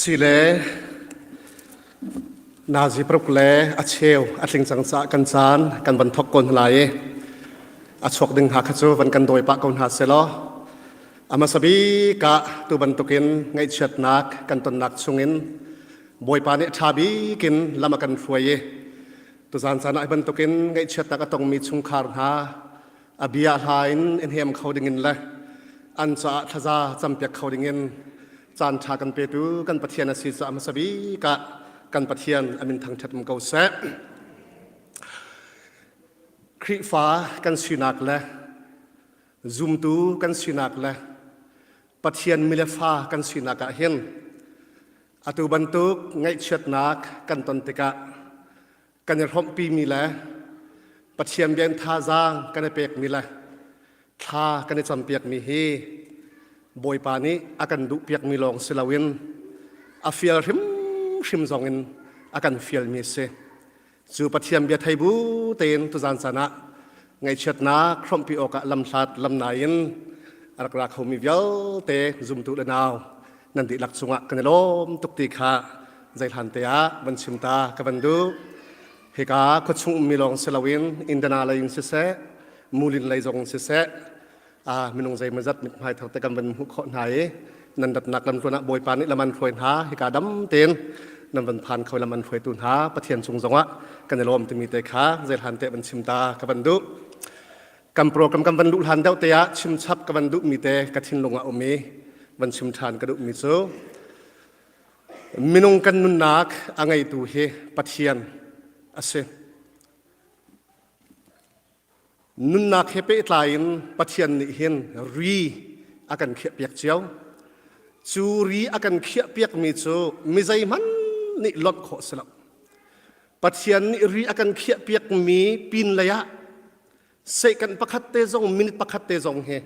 Sile nazi paruk le a cheu a tling cang caah kan caan kan van thok ko hna lai i a chuak ding hna kha cu van kan dawi pah ko hna selaw a hmasa bik ah tu bantukin ngaihchiatnak kan tonnak chungin Bawipa nih ṭha bik in lam a kan hruai i tuzaan caan ah hi bantukin ngaihchiatnak a tongmi chungkhar hna a bia hla in i hnem kho dingin le an caah thlaza campiak kho dingin caan ṭha kan petu kan Pathian a si caah hmasa bik ah kan Pathian a min thangṭhat um ko seh. Khrihfa kan sinak le zumtu kan sinak le Pathian mi le fa kan sinak ah hin atu bantuk ngaihchiatnak kan ton tikah kan i hrawmhpimi le Pathian bia in thazaang kan i pekmi le thla kan i campiakmi hi Bawipa nih a kan duhpiakmi lawng si loin a fial hrimhrim zongin a kan fialmi a si. Cu Pathian bia thei bu tein tuzaan caan ah ngaihchiatnak hrawmhpi awkah lamhlat lamnai in a rak ra khomi vialte zumtu le nau nan dihlak cungah kan i lawm tuk ti kha zeihlan te ah van chim ta ka van duh. Hika khuachung ummi lawng si loin Indiana lei in siseh, Mulin lei zong in siseh, minung zeimawzat mithmai thar te kan van hmuh khawh hna i nan ratnak lamtluan ah Bawipa nih lam an hruai hna hika dam tein nan van phan kho lam an hruaitu hna Pathian cung zongah kan i lawm timi te kha zeihlan te van chim ta ka van duh. Kan program kan van luh hlan deuh te ah chim chap ka van duh mi te ka thinlung ah um i van chim ṭhan ka duh mi cu minung kan nunnak a ngeitu hi Pathian a si. Nunnak he pehtlai in Pathian nih hin ri a kan khiahpiak cio. Cu ri a kan khiahpiakmi cu mi zeihmanh nih lonh khawh si lo. Pathian nih ri a kan khiahpiakmi pin lei ah sehkan pakhat te zong minute pakhat te zong hi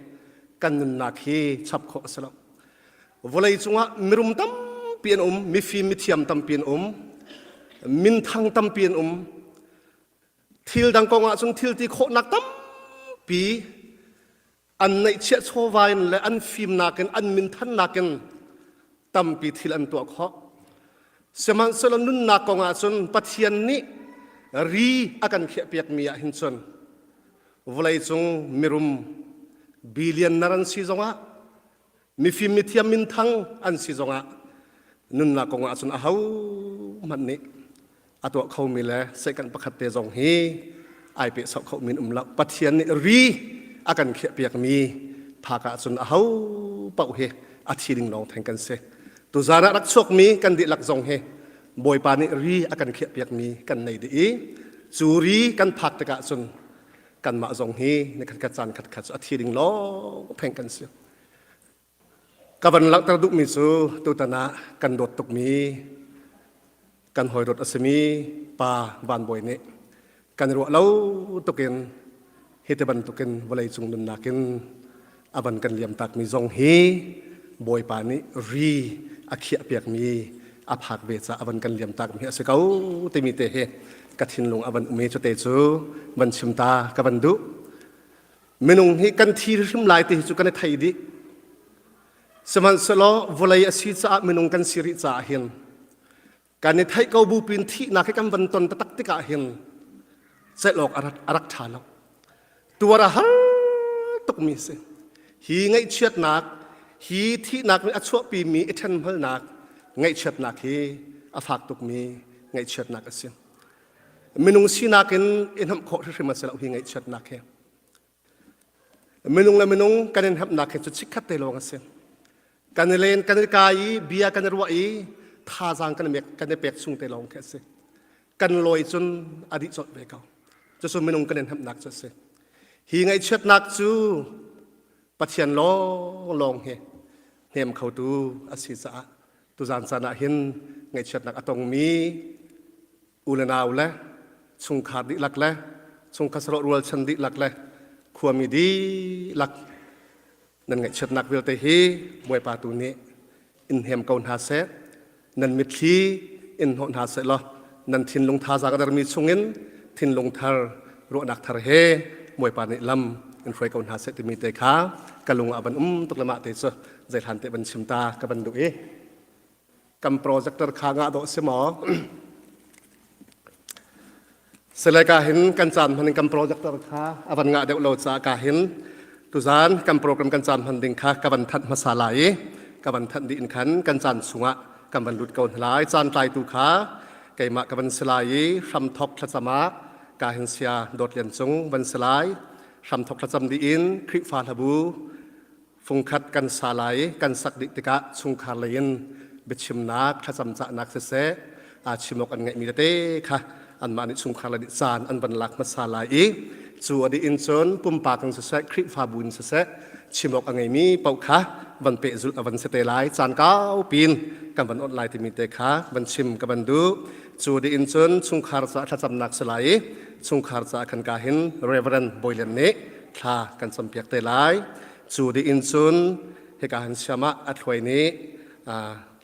kan nunnak hi chap khawh a si lo. Vawlei cungah mirum tampi an um, mifim mithiam tampi an um, minthang tampi an um. Thil dang kong ah cun thil ti khawhnak tampi an neihchiah chawva in le an fimnak in an minthannak in tampi thil an tuah khawh. Sihmanhsehlaw nunnak kong ah cun Pathian nih ri a kan khiahpiakmi ah hin cun vawleicung mirum billionaire an si zongah mifim mithiam minthang an si zongah nunnak kong ah cun ahohmanh nih a tuah khomi le sehkanh pakhat te zong hi ai peh sok kho min um lo Pathian nih ri a kan khiahpiakmi phak ah cun aho paoh hi a thi ding lawng theng kan si tuzaan ah rak chuakmi kan dihlak zong hi Bawipa nih ri a kan khiahpiakmi kan nei dih i cu ri kan phak tikah cun kanmah zong hi ni khat khat caan khat khat cu a thi ding lawng theng kan si Ka van langhter duhmi cu tutan ah kan dawt tukmi kan hawidawt a simi pa Van Bawi nih kan i ruah lo tukin hiti bantukin vawleicung nunnak in a van kan liamtakmi zong hi Bawipa nih ri a khiahpiakmi a phak ve caah a van kan liamtakmi a si ko timi te hi ka thinlung a van um i cute cu van chim ta ka van duh. Minung hi kan thi hrim lai ti hi cu kan i thei dih. Sihmanhsehlaw vawlei a si caah minung kan si rih caah hin kan i theih ko bu pin thihnak hi kan van ton taktak tikah hin celh awk a rak ṭha lo. Tuar a har tukmi si. Hi ngaihchiatnak, hi thihnak nih a chuahpimi i ṭhenhmalnak, ngaihchiatnak hi a fak tukmi ngaihchiatnak a si. Minung sinak in i hnamh khawh hrimhrim a si lo hi ngaihchiatnak hi. Minung le minung kan in hnamhnak hi cu chikkhat te lawng a si. Kan i len, kan i kai i bia kan i ruah i thazaang kan i kan i pek chung te lawng khi a si. Kan lawi cun a dih colh ve ko. Cucu minung kan in hnamhnak cu a si. Hi ngaihchiatnak cu Pathian lawnglawng hi hnem khotu a si caah tuzaan caan ah hin ngaihchiatnak a tongmi u le nau le chungkhar dihlak le chungkhar sarawh rualchan dihlak le khuami dihlak nan ngaihchiatnak vialte hi Bawipa tu nih in hnem ko hna seh nan mitthli in hnawh hna seh law nan thinlung thazaang a dermi chungin thinlung thar ruahnak thar he Bawipa nih lam in hruai ko hna seh timi te kha ka lung ah van um tuk le mah te cu zeihlan te van chim ta ka van duh i. Kan projector kha ngah dawh si maw? Sile ka hin kan caan hman in kan projector kha a van ngah deuh lo caah ka hin tuzaan kan program kan caan hman ding kha ka van thanh hmasa lai i ka van thanh dih in khan kan caan chungah kan van lut ko hna lai. Caan tlaitu kha keimah ka van si lai i hramthok thlacam ah ka hin sia Dawt Lian Cung van si lai. Hramthok thlacam dih in Khrihfa hlabu fungkhat kan sa lai i kan sak dih tikah chungkhar lei in biachimnak thlacam cahnak siseh aa chim awk an ngeihmi tete kha anmah nih chungkhar lei nih caan an van lak hmasa lai i cu a dih in cun pumpak in siseh Khrihfabu in siseh chim awk a ngeimi paoh kha van pehzulh a van si te lai caan kau pin kan van awnh lai timi te kha van chim ka van duh cu dih in cun chungkhar caah thlacamnak si lai i chungkhar caah khan ka hin Reverend Bawi Lian nih thla kan campiak te lai. Cu dih in cun hika han siam ah a thluai nih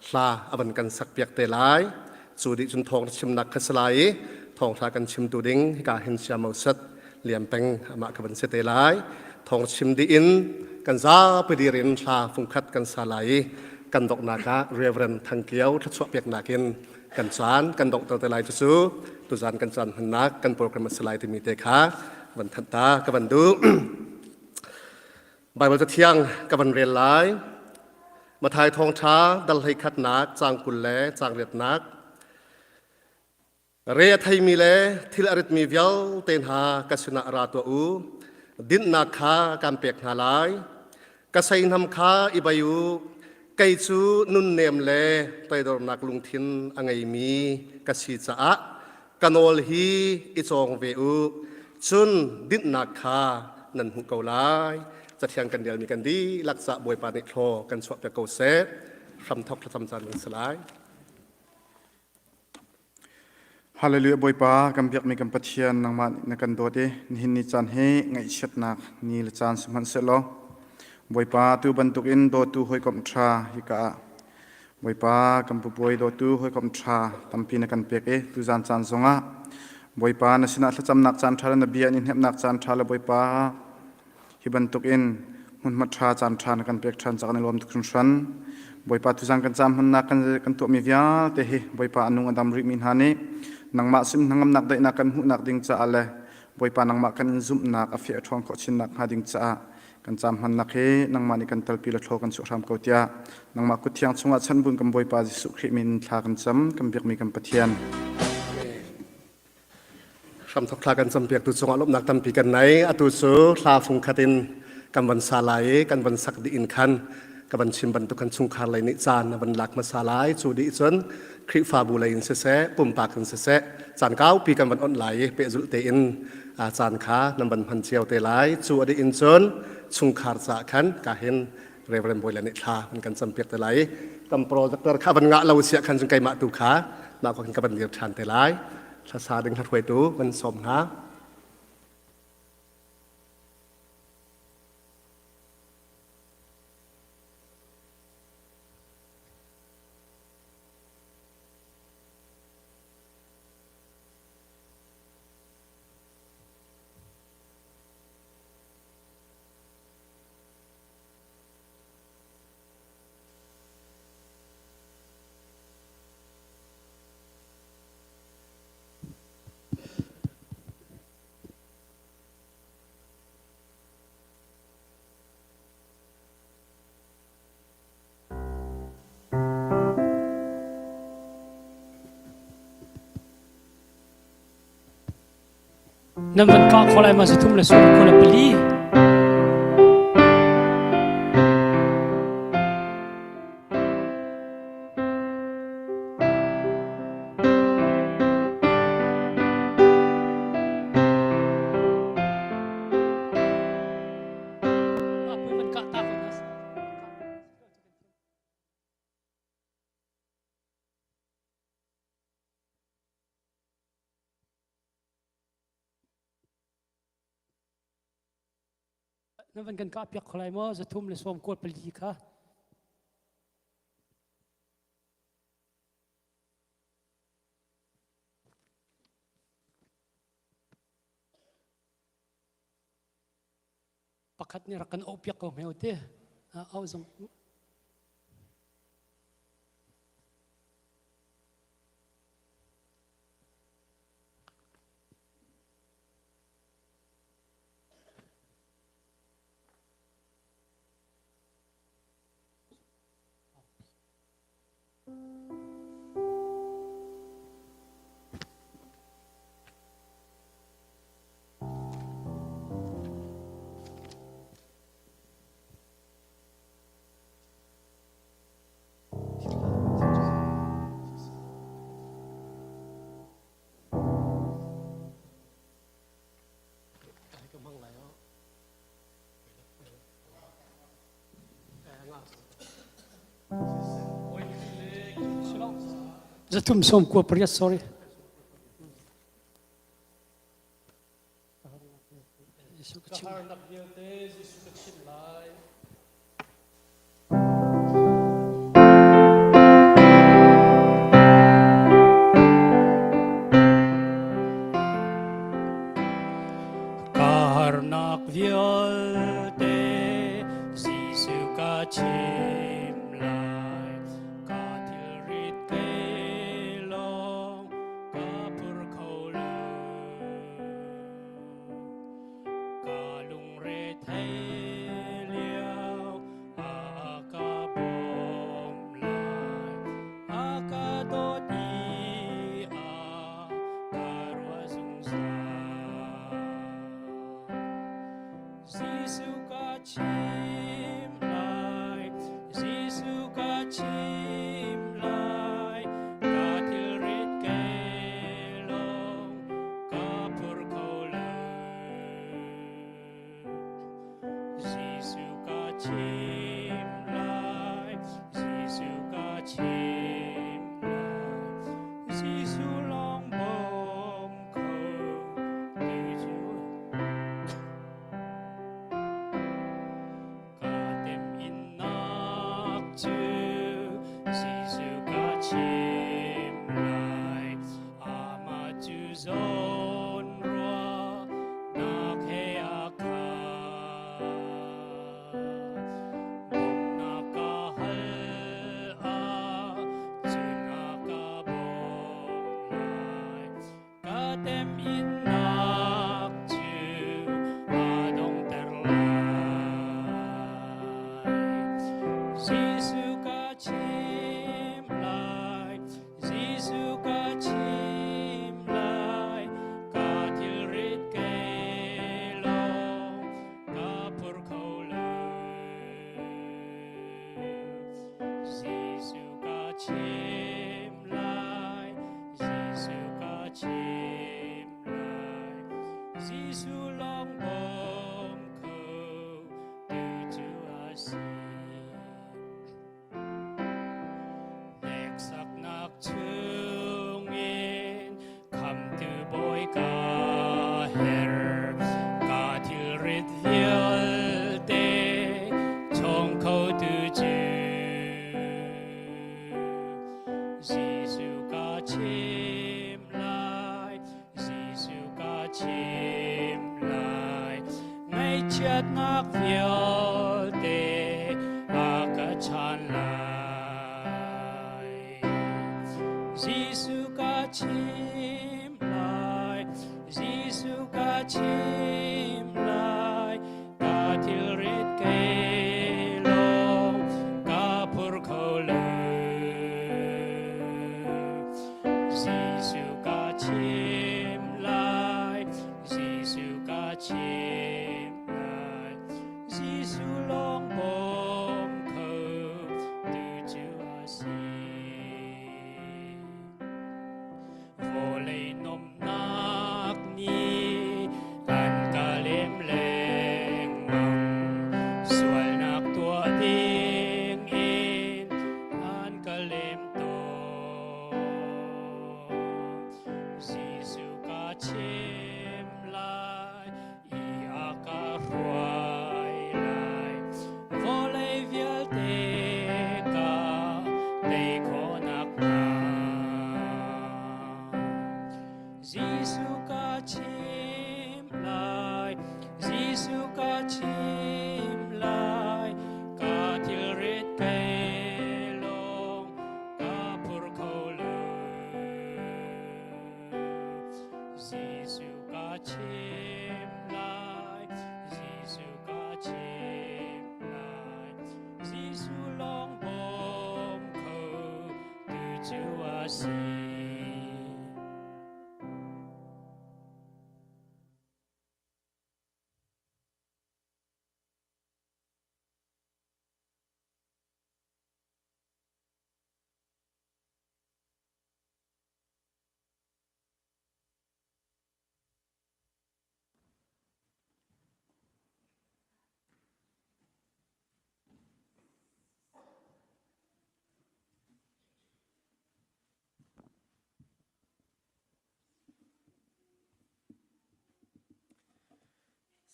hla a van kan sakpiak te lai. Cu dih cun thawng chimnak kha si lai i thawngtha kan chimtu ding hika hin siam sat liam peng amah ka van si te lai. Thawng chim dih in kan zapi dir in hla fungkhat kan sa lai i kan donghnak ah Reverend Thang Kio thluachuah peknak in kan caan kan donghter te lai cucu tuzan kan caan hmannak kan program a si lai timi te kha van thanh ta ka van duh. Bible cathiang ka van rel lai. Mathai thawngṭha dal hlei khatnak caang 20 le caang riatnak. Re a theimi le thil a ritmi vialte hna ka sinah ra tuah u. Dinhnak kha kan pek hna lai. Ka seihnam kha i bei u. Kei cu nunnem le toidornak lungthin a ngeimi ka si caah ka nawl hi i cawng ve u. Cun dinhnak kha nan hmuh ko lai. Cathiang kan relmi kan dihlak cah Bawipa nih thlaw kan chuahpiak ko seh. Hramthok thlacam caan nan si lai. Hallelujah Bawipa kan biakmi kan Pathian nangmah nih na kan dawt i nihin ni caan hi ngaihchiatnak ni le caan sihmanhsehlaw Bawipa tu bantukin dawtu hawikom ṭha hika ah Bawipa kan pupuai dawtu hawikom ṭha tampi na kan pek i tuzan caan zongah Bawipa na sinah thlacamnak caan ṭha le na bia in i hnemhnak caan ṭha le Bawipa Hi bantukin hmunhma ṭha caan ṭha na kan pek ṭhan caah kan i lawm tuk hringhran. Bawipa tuzan kan caam hmannak kan, kan tuahmi vialte hi Bawipa a nung a dam rihmi hna nih nangmah sin hnangamnak daihnak kan hmuhnak ding caah le Bawipa nangmah kan in zumhnak a feh a ṭhawn khawh chinnak hnga ding caah kan caam hmannak hi nangmah nih kan talpi le thlaw kan chuah hram ko tiah nangmah kut thiang chungah chanbun kan Bawipa Jesuh Khrih min thla kan cam kan biakmi kan Pathian. Hramthok thla kan campiaktu cungah lawmhnak tampi kan nei. Atu cu hla fung khat in kan van sa lai i kan van sak dih in khan ka van chim bantuk kan chungkhar lei nih caan a van lak hmasa lai. Cu dih cun Khrihfabu lei in siseh, pumpak in siseh, caan kaupi kan van onh lai i pehzulh tein caan kha nan van hman cio te lai. Cu a dih in cun chungkhar caah khan ka hin Reverend Bawi le nih thla an kan campiak te lai i kan projector kha van ngah lo siah khan cun keimah tu kha mah kha ka van dir ṭhan te lai. Thlasa ding hruaitu kan sawm hna. Nan van kah khawh lai ma zathum le sawm 24. Van kah ta Na van kan kah piak kho lai maw 394 kha? Pakhat nih rak kan auh piak ko hme te. Auh zong. 398, sorry. Jesuh ka chim. Harnak vialte Jesuh ka chimh lai. Ka harnak vialte Jesuh ka chim lai. Ka thilrit kei lawng ka phur kho lo. Ka lungre thei lio a ka bawm lai. A ka dawt i a ka ruah zungzal. Jesuh ka chim lai, Jesuh ka chim lai, ka thilrit kei lawng ka phur kho lo. Jesuh ka chim lai, Jesuh ka chim lai, Jesuh lawng bawm kho tu cu. Ka temhinnak cu Jesuh ka chim lai, amah cu zawn ruahnak he a khat. Bawmhnak ka hal ah cun a ka bawmh lai. Ka temhinnak cu aa donghter lai. Jesuh ka chim lai, Jesuh ka chim lai, ka thilrit kei lawng ka phur kho lo. Jesuh ka chim lai, Jesuh ka chim lai, Jesuh lawng bawm kho tu cu a si. Hneksaknak chungin Khamtu Bawi ka her, ka thilrit vialte chawng khotu cu. Jesuh ka chim lai, Jesuh ka chim lai, ngaihchiatnak vialte a ka chan lai. Jesuh ka chim lai, Jesuh ka chim lai, ka thilrit kei lawng ka phur kho lo. Jesuh ka chim lai, Jesuh ka chim lai, Jesuh lawng bawm kho tu cu a si. Vawlei nomnak nih an ka lem lengmang. Sualnak tuah ding in an ka lem tawn. Jesuh ka chim lai i a ka hruai lai. Vawlei vialte ka tei khawhnak hnga. Jesuh ka chim lai, Jesuh ka chim lai, ka thilrit kei lawng ka phur kho lo. Jesuh ka chim lai, Jesuh ka chim lai, Jesuh lawng bawm kho tu cu a si.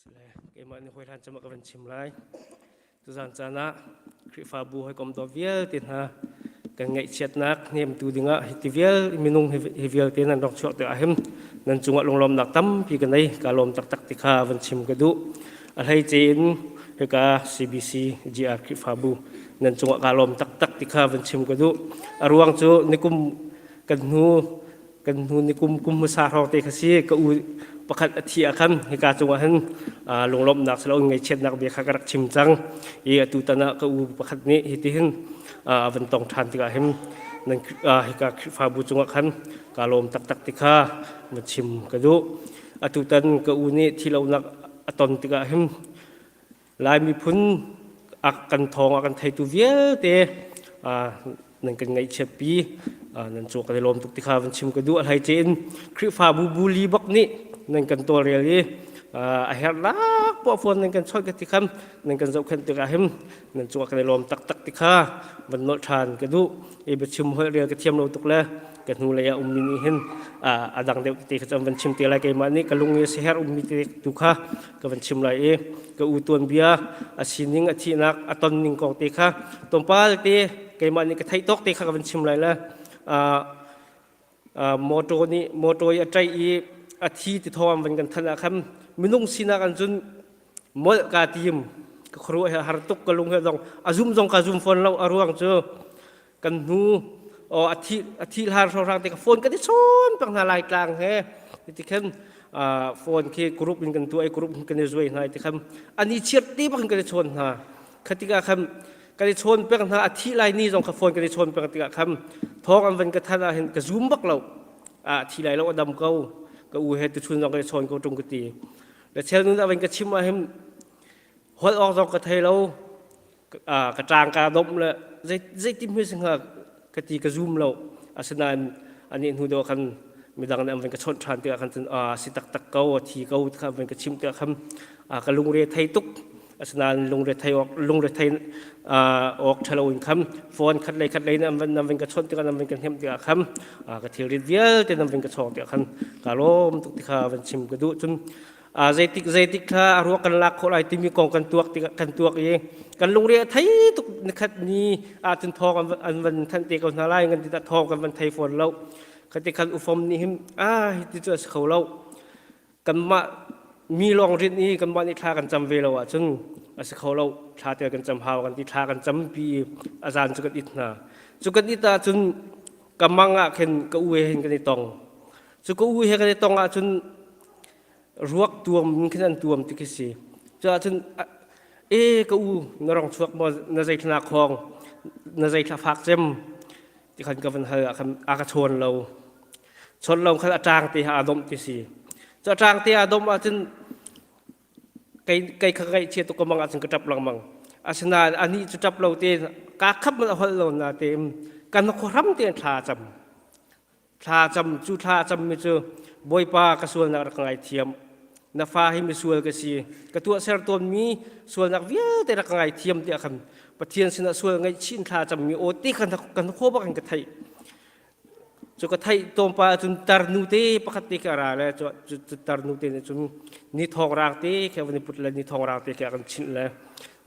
Keimah nih hawi hlan cem ah ka van chim lai. Tuzan caan ah Khrihfabu hawikom dawt vialte hna kan ngaihchiatnak hnemtu dingah hiti vial minung hi vialte nan rak chuak tikah hin nan cungah lunglawmnak tampi ka nei ka lawm taktak ti kha van chim ka duh. A hleice in hika CBC GR Khrihfabu nan cungah ka lawm taktak ti kha van chim ka duh. A ruang cu nikum kan hnu kan hnu ni kum kum hmasa hrawng te kha si ka u pakhat a thi ah khan hika cungah hin lunglawmhnak silo ngaihchiatnak bia kha ka rak chim cang i atu tan ah ka u pakhat nih hitihin a van tong ṭhan tikah hin nan hika Khrihfabu cungah khan ka lawm taktak ti kha va chim ka duh atu tan ka u nih thilonak a ton tikah hin Lai miphun a kan thawng a kan theitu vialte nan kan ngaihchiatpi nan cu kan i lawm tuk ti kha van chim ka duh a hlei in Khrihfabu bu li bak nih nan kan tawlrel i a herhnak poah phone nan kan chawnh ka ti kham nan kan zohkhenh tikah him nan cu kan i lawm taktak ti kha van nolh ṭhan ka duh i biachim holh rel ka thiam lo tuk le ka hnu lei ah ummi nih hin a dang deuh te kha van chim te lai keimah nih ka lung i siher ummi te tu kha ka van chim lai i ka u tuanbia a sining a thihnak a ton ning kong te kha tlawmpal te keimah nih ka theih tawk te kha ka van chim lai le motor nih motor i a ṭaih i a thi ti thawng van kan thanh ah khan minung sinak an cun molh ka tim ka khuaruah he har tuk ka lung he zong a zum zong ka zum fawn lo a ruang cu kan hnu o a thi a thi hlan hrawng te ka phone kan i chawn peng hna lai tlang he ti khan phone khi group in kan tuah i group in kan i zuai hna ti khan ani chiat te bak in kan i chawn hna khatika khan kan i chawn peng hna a thi lai ni zong kha phone kan i chawn peng tikah khan thawng an van ka than ah hin ka zoom bak lo a thi lai lo a dam ko ka u he tuchun zong kan i chawn ko tung ka ti le chel nun a van ka chim ah hin holh awk zong ka thei lo ka ṭang ka domh le zeitin hme si hnga ka ti ka zum lo asinain anih hnu deuh khan midang nih an van ka chawnh ṭhan tikah khan cun si taktak ko a thi ko kha an van ka chimh tikah khan ka lungre thei tuk asinain lungre thei awk lungre thei awk ṭhalo in kham phone khat lei khat lei nan van nan van ka chawnh tikah nan van ka hnemh tikah khan ka thilrit vialte nan van ka chawng tikah khan ka lawm tuk ti kha van chim ka duh cun zeitik zeitik kha a ruak kan lak khawh lai timi kong kan tuak tikah kan tuak i kan lungre a thei tuk nikhat ni ahcun thawng an van thanh te ko hna lai ngan ti thawng kan van thei fawn lo khati khan ufom nih him ah hi ti cu a si kho lo kanmah mi lawng rin i kanmah nih thla kan cam ve lo ahcun a si kho lo thla tel kan cam hau kan ti thla kan campi a zan cu kan it hna cu kan it ahcun ka mang ah khin ka u he hin kan i tong cu ka u he kan i tong ahcun ruak tuam in khin an tuam ti khi si cuahcun e ka u na rong chuak maw na zeithla na khong na zeithla fak cem ti khan ka van hal ah khan a ka chawn lo chawn lo khan a ṭang te ha a domh ti si cu a ṭang te a domh ahcun kei kei kha ngaihchia tuk ka mang ahcun ka ṭap lengmang asinain anih cu ṭap lo te ka khap man a holh lo na te kan khuahram te thla cam Thla cam cu thla cammi cu Bawipa ka sualnak rak ka ngaithiam. Na fa hi misual ka si. Ka tuahser tawnmi sualnak vialte rak ka ngaithiam tiah khan Pathian sinah sual ngaihchih in thla cammi aw ti khan kan khaw bak in ka theih. Cu ka theih tlawmpal ahcun tarnu te pakhat te khi a ra le cu tarnu te nih cun ni thawng raang te khi a van i put le ni thawng raang te khi a kan chinh le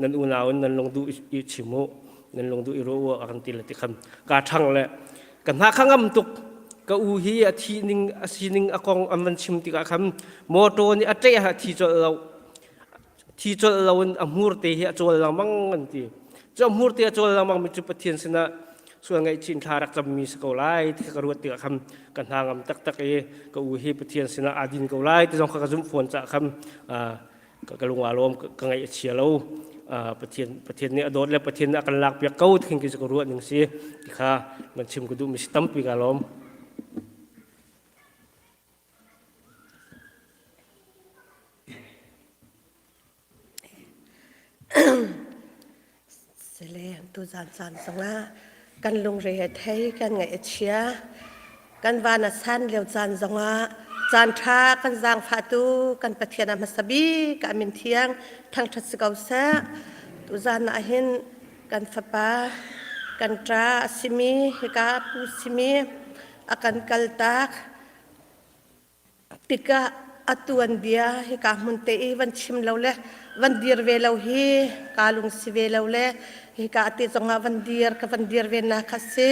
nan unau in nan lungduh i chim u nan lungduh i ruah u a kan ti le ti khan ka ṭhang le Ka hna kha ngam tuk. Ka u hi a thi ning a sining a kong an van chim tikah khan motor nih a ṭeh ah thi colh lo. Thi colh lo in a hmur te hi a cawl lengmang an ti. Cu a hmur te a cawl lengmang mi cu Pathian sinah sual ngaihchih thla rak cammi si ko lai ti ka ruat tikah khan ka hna ngam taktak i ka u hi Pathian sinah aa din ko lai ti zong kha ka zumh fawn caah khan ka lung aa lawm ka ngaih a chia lo Pathian Pathian nih a dawt le Pathian nih a kan lakpiak ko ti khi ka ruah ning si ti kha van chim ka duh mi si tampi ka lawm. Sele tuzan caan zongah kan lungre he thei kan ngaih a chia. Kan van a san lio caan zongah caan ṭha kan zaangfahtu kan Pathian a hmasa bik a min thiang thangṭhat si ko seh. Tuzan ah hin kan fapa kan ṭa a simi hika pu simi a kan kaltak tikah. a tuanbia hika hmun te i van chim lo le van dir ve lo hi kaa lung si ve lo le hika te zongah van dir ka van dir ve na kha si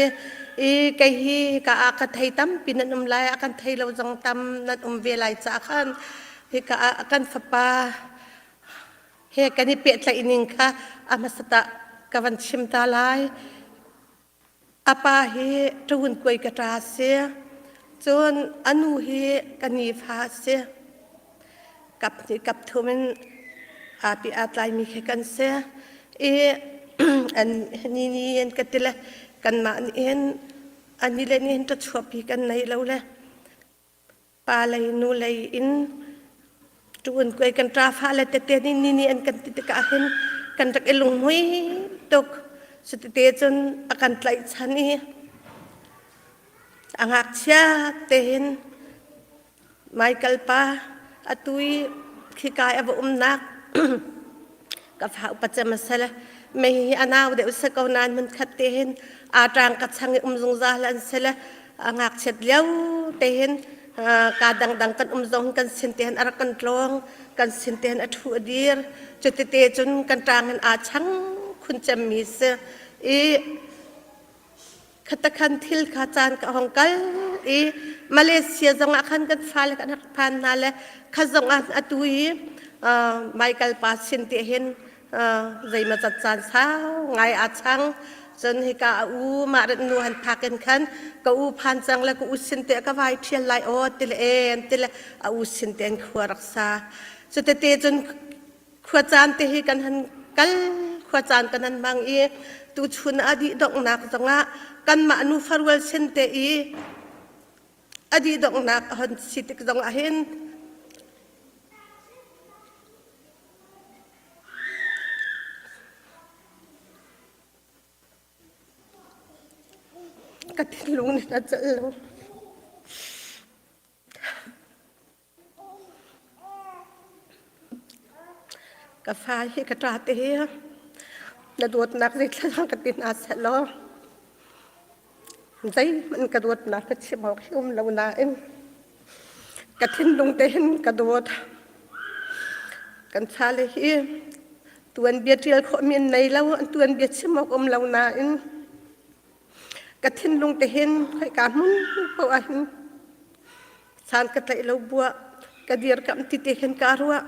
i kei hi hika ah ka thei tampi nan um lai a kan thei lo zong tam nan um ve lai caah khan hika ah kan fapa he kan i pehtlaih ning kha a hmasa tah ka van chim ta lai. A pa hi ṭawun kuai ka ṭa a si. Cun a nu hi ka nifa a si. Kap hnih kap thum in aa pi aa tlaimi khi kan si. I an ni ni an ka ti le kanmah nih hin ani le ni hin ṭachuahpi kan nei lo le pa lei nu lei in ṭuan kuai kan ṭa fale tete nih ni ni an kan ti tikah hin kan rak i lunghmui tuk. Cutite cun a kan tlaihchan i a ngakchia te hin Michael pa atu i khika i a va umnak ka fa upa cem a si le mei hi a nau deuh si ko nain hmunkhat te hin aa ṭang ka chang i um zungzal an si le a ngakchiat lio te hin ka dangdang kan um zong kan sin te hin a rak kan tlawng kan sin te hin a ṭhu a dir cutite cun kan ṭang in aa chang khun cemmi si i Khatakhan thil kha caan ka hong kal i Malaysia zongah khan kan fale kan rak phan hna le kha zongah atu i Michael pa sin te hin zeimawzat caan sau ngai aa chang. Cun hika a u mah rat nu han phak in khan ka u phan cang le ka u sin te ka vai ṭhial lai aw ti le en ti le a u sin te in khua rak sa. Cutete cun Khuacaan te hi kan han kal khuacaan kan han hmang i tuchun a dih donghnak zongah kanmah nufa rual sin te i a dih donghnak a hon si tik zongah hin ka thinlung nih a celh lo. Ka fa hi ka ṭa te hi na dawtnak zeithla ka ti hna seh law zeihmanh ka dawtnak ka chim awk hi um lo nain ka thinlung te hin ka dawt. Kan fale hi tuanbia ṭial khawhmi an nei lo, an tuanbia chim awk um lo nain ka thinlung te hin khoika hmun paoh ah hin San ka tlaih lo buah ka dirkamh ti te khin kaa ruah.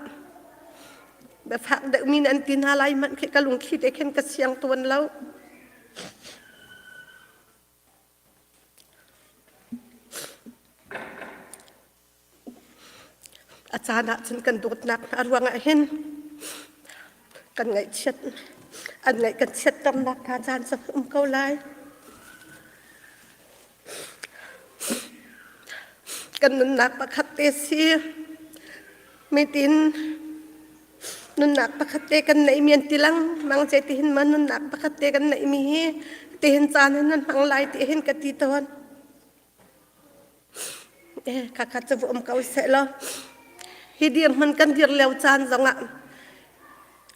Biafak deuhmi nan ti hna lai hmanh khi ka lungthli te khin ka siang tuan lo. A caan ah cun kan dawtnak hna ruangah hin kan ngaihchiat an ngaih kan chiatternak hna caan cu um ko lai. Kan nunnak pakhat te si. Mitin nunnak pakhat te kan neihmi an ti lengmang ce tihin ma nunnak pakhat te kan neihmi hi tihin caan hin nan hmang lai ti hin ka ti tawn. Eh, khakha cu um ko seh law. Hi dirhmun kan dir lio caan zongah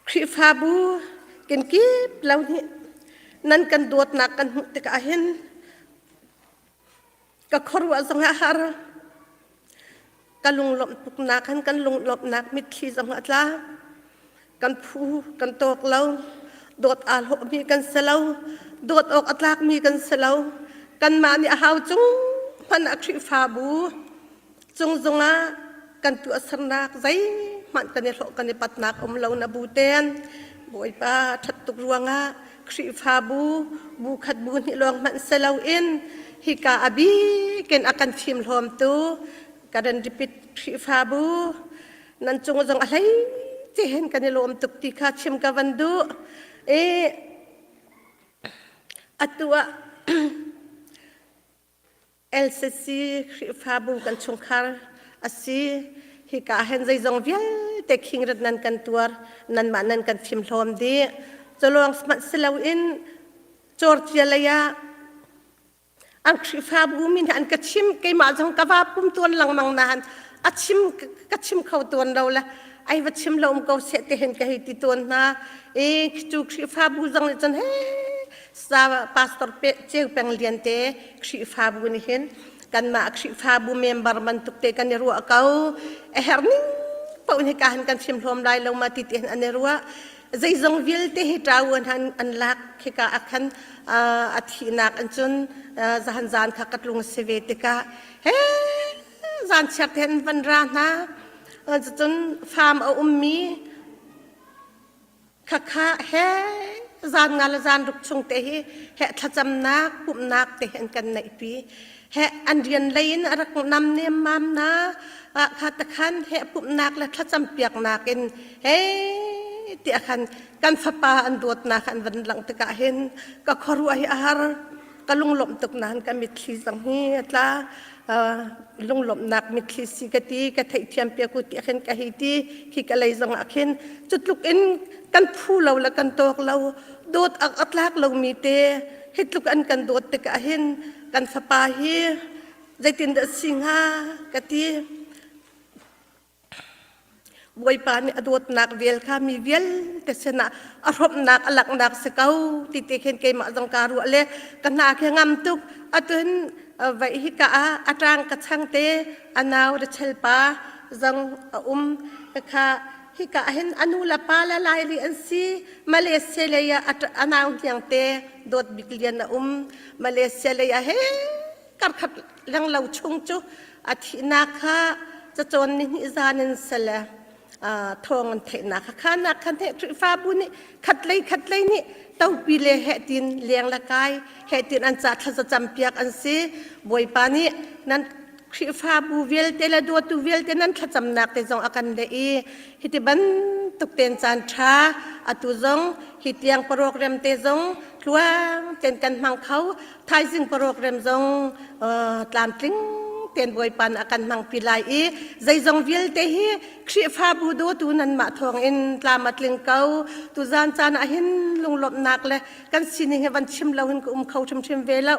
Khrihfabu kenkip lo nih nan kan dawtnak kan hmuh tikah hin ka khuaruah zong a har. Ka lunglawmh tuknak han kan lunglawmhnak mitthli zong a tla. Kan phu kan tawk lo. Dawt aa hlawhmi kan si lo. Dawt awk a tlakmi kan si lo. Kanmah nih a hau cung hmanh ah Khrihfabu cung zongah kan tuahsernak zeihmanh kan i hlawh kan i patnak um lo na bu ten Bawipa ṭhat tuk ruangah Khrihfabu bu khat bu hnih lawng hmanh si loin hika a bik in a kan fimhlawmtu Karen Repeat Khrihfabu nan cung zong a hlei te hin kan i lawm tuk ti kha chim ka van duh. I atu ah LCC Khrihfabu kan chungkhar a si. Hika hen zeizong vialte khingrit nan kan tuar, nanmah nan kan fimhlawm dih. Culawng hmanh si loin Georgia lei ah an Khrihfabu mi hna an ka chim keimah zong ka va pum tuan lengmang nain a chim ka chim kho tuan lo le ai va chim lo um ko seh te hin ka hei ti tawn hna i cu Khrihfabu zong nih cun he sa pastor pe ceu peng lian te Khrihfabu nih hin. Kanmah Khrihfabu member bantuk te kan i ruah ko. A herh ning paoh in hika hin kan fimhlawm lai lo ma ti ti hin an i ruah. Zeizong vialte hi ṭawan han an lak khika ah khan a thihnak an cun zahan zan kha ka tlung si ve tikah he zan chiar te an van ra hna. Cun farm a ummi Khakha he zan nga le zan ruk chung te hi he thlacamnak pumhnak te an kan neihpi he an rian lei in a rak nam nem mam na kha takhan he pumhnak le thlacam piaknak in he tiah khan kan fapa an dawtnak an van lang tikah hin ka khuaruah hi a har ka lunglawmh tuk nain ka mitthli zong hi a tla lunglawmhnak mitthli si ka ti ka theihthiam piak u tiah khin ka hei ti khi ka lei zong ah khin cu tluk in kan phu lo le kan tawk lo dawt a tlak lomi te hi tluk an kan dawt tikah hin kan fapa hi zeitindah si hnga ka ti Bawipa nih a dawtnak vel kha mi vialte sinah a hrawmhnak a langhnak si ko ti te khin keimah zong kaa ruah le ka hna khi ngam tuk. Atu hin vaih hika ah a ṭang ka chang te a nau Rachel pa zong a um. Kha hika ah hin a nu le pa le Laili an si. Malaysia lei ah a nau hniang te Dawt Bik Lian a um. Malaysia lei ah he karkhat lenglo chung cu a thihnak kha cacawn ni hnih zan in sele thawng an theihnak kha khanak khan he Khrihfabu nih khatlei khatlei nih topi le heh tin leng le kai heh tin an ca thlazacam piak an si Bawipa nih nan Khrihfabu vialte le dawtu vialte nan thlacamnak te zong a kan leh i hiti bantuk ten caan ṭha atu zong hi tiang program te zong tluang ten kan hmang kho Thaizing program zong tlamtling ten Bawipa a kan hmangpi lai i zeizong vialte hi Khrihfabu dawtu nanmah thawngin tlam a tling ko. Tuzan caan ah hin lunglawmhnak le kan sining hi van chim lo hin ka um kho hrimhrim ve lo.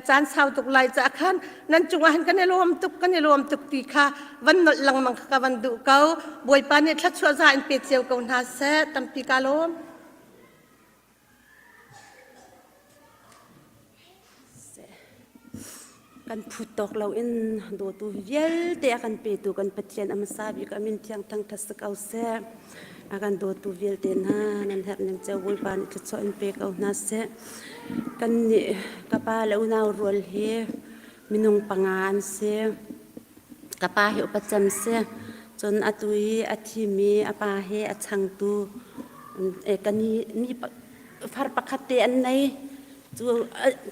Caan sau tuk lai caah khan nan cungah hin kan i lawm tuk kan i lawm tuk ti kha van nolh lengmang kha ka van duh ko. Bawipa nih thluachuah za in pe cio ko hna seh. Tampi ka lawm. Kan phut tawk loin dawtu vialte a kan petu kan Pathian a hmasa bik a min thiang thangṭhat si ko seh. A kan dawtu vialte hna nan herh ning cio Bawipa nih thluachuah in pe ko hna seh. Kannih ka pa le unau rual hi minung panga an si. Ka pa hi upa cem si. Cun atu i a thimi a pa hi a changtu ka ni ni far pakhat te an nei. Cu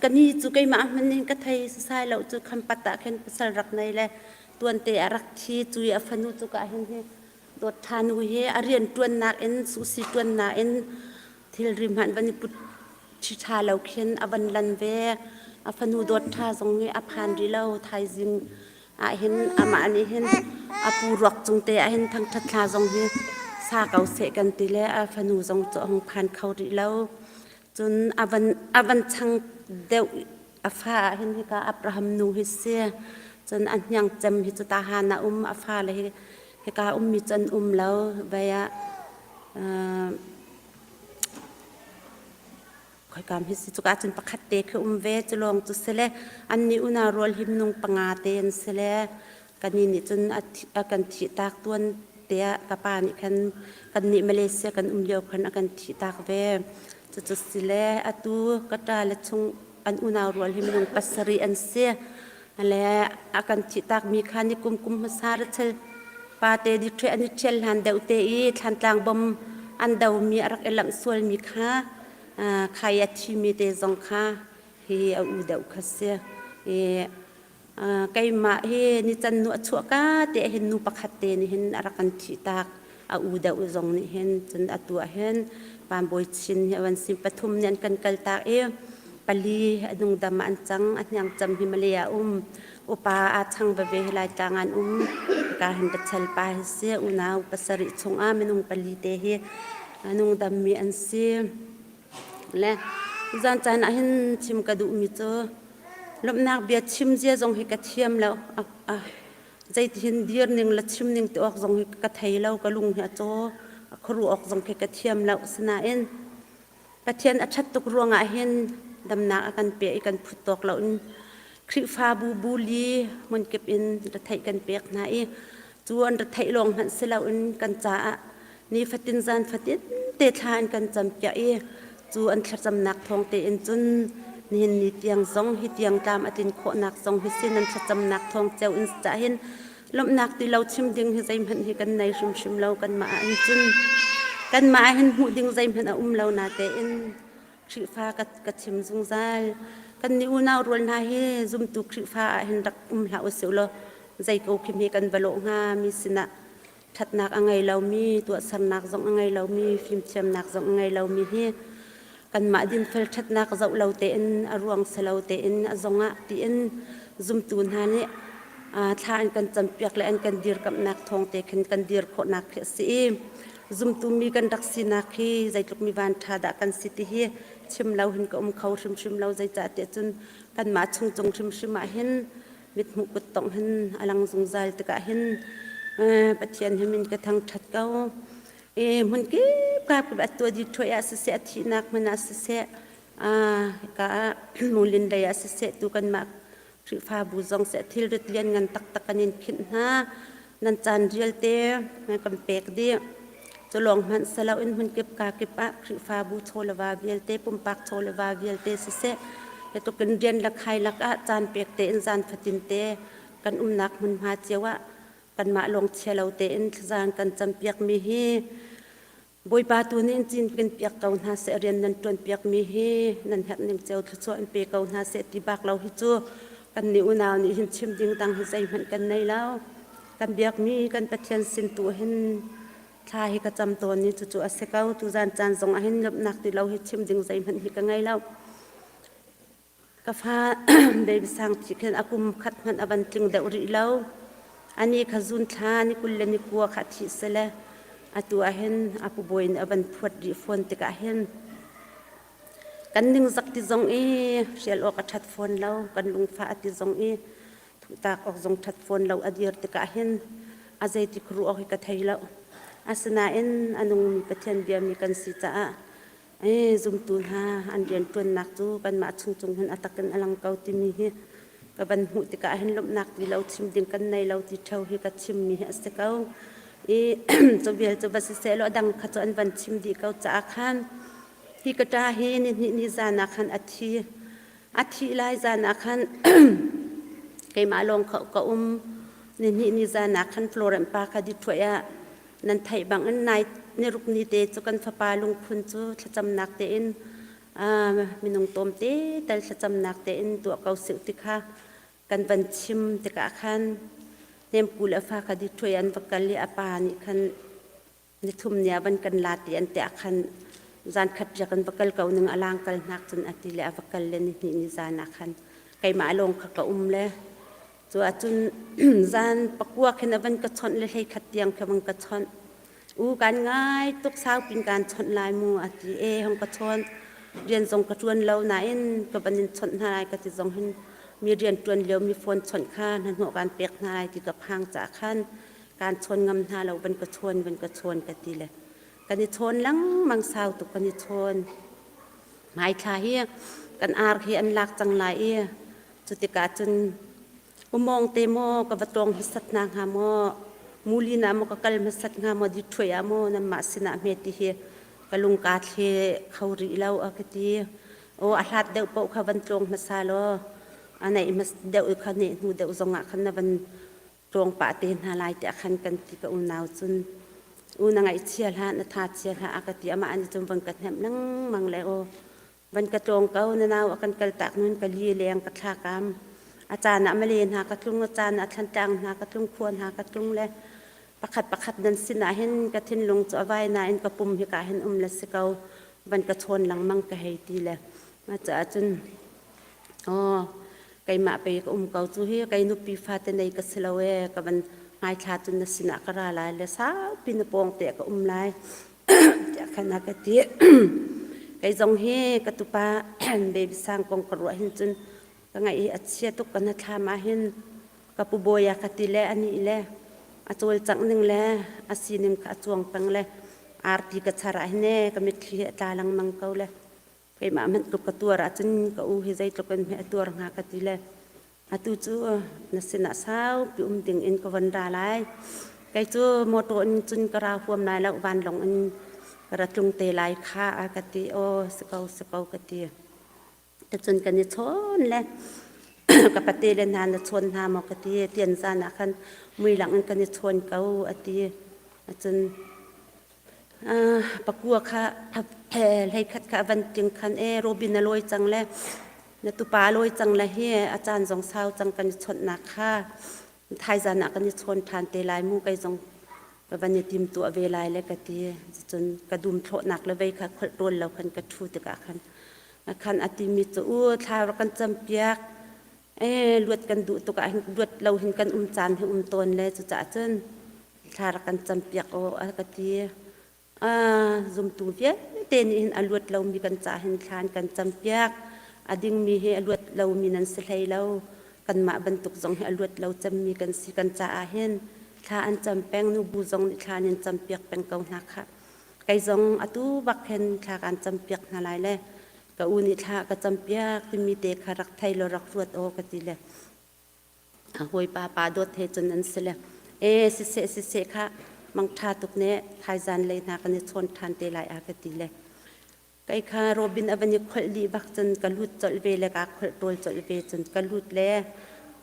ka ni cu keimah hmanh in ka thei sasai lo cu khampat ah khin pasal rak nei le tuante a rak thi cu i a fanu cu ka hin hi dawt ṭha nu hi a rian ṭuannak in susi ṭuannak in thilri hmanh van i put ṭhiṭha lo khin a van lan ve. A fanu dawt ṭha zong hi a phan rih lo. Thaizing ahhin amah nih hin a pu ruak cung te ahhin thangṭhat thla zong hi sa ko seh kan ti le a fanu zong cu a hung phan kho rih lo. Cun a van a van chang deuh a fa ahhin hika Abraham nu hi si. Cun a hniang cem hi cu tahan a um a fale hi hika ummi cu an um lo. Vei ah Khoikam hi si cuka cun pakhat te khi um ve cu lawng cu si le annih unau rual hi minung panga te an si le kannih nih cun a kan thih tak tuan tiah ka pa nih khan kannih Malaysia kan um lio khan a kan thih tak ve cucu si le atu ka ṭa le chung an unau rual hi minung pasarih an si le a kan thih takmi kha ni kum kum hmasa rachel pate di ṭhe an i ṭhial hlan deuh te i thlantlang bom an domi a rak i lamh sualmi kha khai a thimi te zong kha hi a u deuh kha si i keimah hi ni can nu a chuah ka te hin nu pakhat te nih hin a rak kan thih tak a u deuh zong nih hin cun atu ah hin Panbawi Chin hi an sin pathum nih an kan kaltak i pali a nungdam ah an cang a hniang cam hi Malay ah um upa aa chang veve hi Laitlang an um ka hin Rachel pa hi si unau pasarih chungah minung pali te hi a nungdam mi an si le zan caan ah hin chim ka duhmi cu lawmhnak bia chim zia zong hi ka thiam lo Zeitihin dir ning le chim ning ti awk zong hi ka thei lo, ka lung hi a caw, a khuaruah awk zong khi ka thiam lo. Asinain Pathian a ṭhat tuk ruangah hin damnak a kan pe i kan phut tawk lo in. Khrihfabu buli hmunkip in retheih kan pek hna i cu an retheih lawng hmanh si loin kan caah nifatin zan fatin te thla an kan campiak i cu an thlacamnak thawng tein cun nihin ni tiang zong hi tiang tlam a tlin khawhnak zong hi sin an thlacamnak thawng ceu in cah hin lawmhnak ti lo chim ding hi zeihmanh hi kan nei hrimhrim lo kanmah ah hin cun kanmah ah hin hmuh ding zeihmanh a um lo na tein Khrihfa ka, ka chim zungzal kan ni unau rual hna hi zumtu Khrihfa ah hin rak um hlah usih law zei ko khi hme kan va lawh hnga mi sinah ṭhatnak a ngei lomi tuahsernak zong a ngei lomi fimthiamnak zong a ngei lomi hi kanmah dinfel ṭhatnak zoh lo tein a ruang si lo tein a zong ah tiin zumtu hna nih thla an kan campiak le an kan dirkamhnak thawng te khin kan dir khawhnak khi a si i zumtu mi kan rak sinak hi zeitluk mi van ṭha dah kan si ti hi chim lo hin ka um kho hrimhrim lo zeicah tiah cun kanmah chung cung hrimhrim ah hin mithmuh kuttongh hin a lang zungzal tikah hin Pathian hi min ka thangṭhat ko. E hmun kip ka kip a tuah di ṭhuai ah siseh a thihnak hmun ah siseh ka ah mulin lei ah siseh tu kanmah Khrihfabu zong seh thilrit lian ngan taktak kan in khinh hna nan caan rialte nan kan pek dih. Cu lawng hmanh si loin hmunkip kakip ah Khrihfabu chawleva vialte, pumpak chawleva vialte siseh, hitluk in rian le khai lakah caan pek tein zan fatin te kan umnak hmunhma cio ah kanmah lawng chia lo tein thlazan kan campiakmi hi Bawipa tu nih in cin kan piak ko hna seh rian nan ṭuan piakmi hi nan herh ning cio thluachuah in pe ko hna seh ti bak lo hi cu kan nih unau nih hin chim ding dang hi zeihmanh kan nei lo. Kan biakmi kan Pathian sin tu hin thla hi ka cam tawn i cucu a si ko. Tuzan caan zong ah hin lawmhnak ti lo hi chim ding zeihmanh hi ka ngei lo. Ka fa baby sang thi khin a kum khat hmanh a van tling deuh rih lo. Ani kha zun thla ni 20 le ni kua kha thi sele atu ah hin a pu bawi nih a van phuat rih fawn tikah hin kan ningzak ti zong i hrial awk a ṭhat fawn lo kan lungfah a ti zong i thuhtak awk zong ṭhat fawn lo a dir tikah hin a zeiti khuaruah awk hi ka thei lo. Asinain a nungmi Pathian biami kan si caah e zumtu hna an rianṭuannak cu kanmah chung cung hin a takin a lang ko timi hi ka van hmuh tikah hin lawmhnak ti lo chim ding kan nei lo ti ṭheo hi ka chimmi hi a si ko. I cu vial cu va siseh law a dang kha cu an van chim dih ko caah khan hi ka ṭa hi nihnih ni zan ah khan a thi. A thih lai zan ah khan keimah lawng kha ka um. Nihnih ni zan ah khan Florent pa kha Detroit ah nan theih bangin nai niruk ni te cu kan fapa lungphun cu thlacamnak tein minung tlawmte tal thlacamnak tein tuah ko sih ti kha kan van chim tikah khan hnemku le fa kha Detroit an va kal i a pa nih khan nithum ni ah van kan la ti an ti ah khan zan khat riak an va kal ko ning a lang kal hnak cun a ti le a va kal le ni hnih ni zan ah khan keimah lawng kha ka um le cu ahcun zan pakua khin a van ka chawnh le hlei khat tiang kha van ka chawnh u kan ngai tuk sau pin kan chawnh lai mu a ti e hong ka chawn rian zong ka ṭuan lo nain ka van in chawnh hna lai ka ti zong hin mi rian ṭuan lio mi phone chawnh kha hnahnawh kan pek hna lai ti ka phang caah khan kaan chawn ngam hna lo van ka chawn van ka chawn ka ti le kan i chawn lengmang sau tuk kan i chawn hmaithla hi kan ar hi an lak cang lai i cu tikah cun umong te maw ka va tawng hmasat hna hnga maw mulin ah maw ka kal hmasat hnga maw di ṭhuai ah maw nanmah sinah hme ti hi ka lung kaa thle kho rih lo a ka ti aw a hlat deuh paoh kha van tlawng hmasa law a neih hmas deuh kha neh hnu deuh zongah khan na van tlawng pah te hna lai tiah khan kan ti ka unau cun u na ngaihchia hlah na tha chia hlah a ka ti amah nih cun van ka hnemh lengmang le aw van ka tlawng ko na nau a kan kal tak nun ka li leng ka thlakam a caan ah male hna ka tlung a caan ah thlantlang hna ka tlung khua hna ka tlung le pakhat pakhat nan sin ah hin ka thinlung cu a vai nain ka pum hika hin um le si ko van ka chawn lengmang ka hei ti le ma caah cun Aw, keimah pei ka um ko cu hi kei nupi fate nei ka si lo ee ka van hmaithla cun na sinah ka ra lai le saupi na pawng te ka um lai tiah khan a ka ti. Kei zong hi ka tupa baby sang kong ka ruah hin cun ka ngaih hi a chia tuk ka hnathlam ah hin ka pu bawi a ka ti le anih le a cawlcangh ning le a sining kha a cuang peng le arti ka char ah hin ee ka mitthli hi a tla lengmang ko le keimah hmanh tluk ka tuar ahcun ka u hi zeitluk in hme a tuar hnga ka ti le. Atu cu na sinah saupi um ding in ka von ra lai. Kei cu motor in cun ka ra huam lai lo, vanlawng in ka ra tlung te lai kha a ka ti. Aw si ko si ko ka ti. Ticun kan i chawn le ka pate le hna na chawn hna maw ka ti. Tian zan ah khan muilang in kan i chawn ko a ti. Acun Pakua kha hleikhat kha a van ting khan e Robin a lawi cang le na tupa a lawi cang le hi a caan zong sau cang kan i chawnhnak kha thaizan ah kan i chawn ṭhan te lai mu kei zong ka van i tim tuah ve lai le ka ti. Cun ka dum thlawhnak le vei kha kholh rawl lo khan ka ṭhu tikah khan khan a timi cu u thla rak kan campiak e luat kan duh tuk ah hin luat lo hin kan um caan hi um tawn le cucaah cun thla rak kan campiak aw a ka ti. Zumtu vialte nih hin a luat lomi kan ca hin thla an kan campiak. A dingmi hi a luat lomi nan si hlei lo. Kanmah bantuk zong hi a luat lo cemmi kan si kan caah hin thla an cam peng nubu zong nih thla an in campiak peng ko hna khah. Kei zong atu bak hin thla kaan campiak hna lai le ka u nih thla ka campiak timi te kha rak thei law rak ruat aw ka ti le A hawipa pa dawt he cun an si le e siseh siseh kha mangṭha tuk ne thaizan lei hna kan i chawn ṭhan te lai a ka ti le kei kha Robin a van i kholh dih bak cun ka lut colh ve le kaa kholh ṭawl colh ve cun ka lut le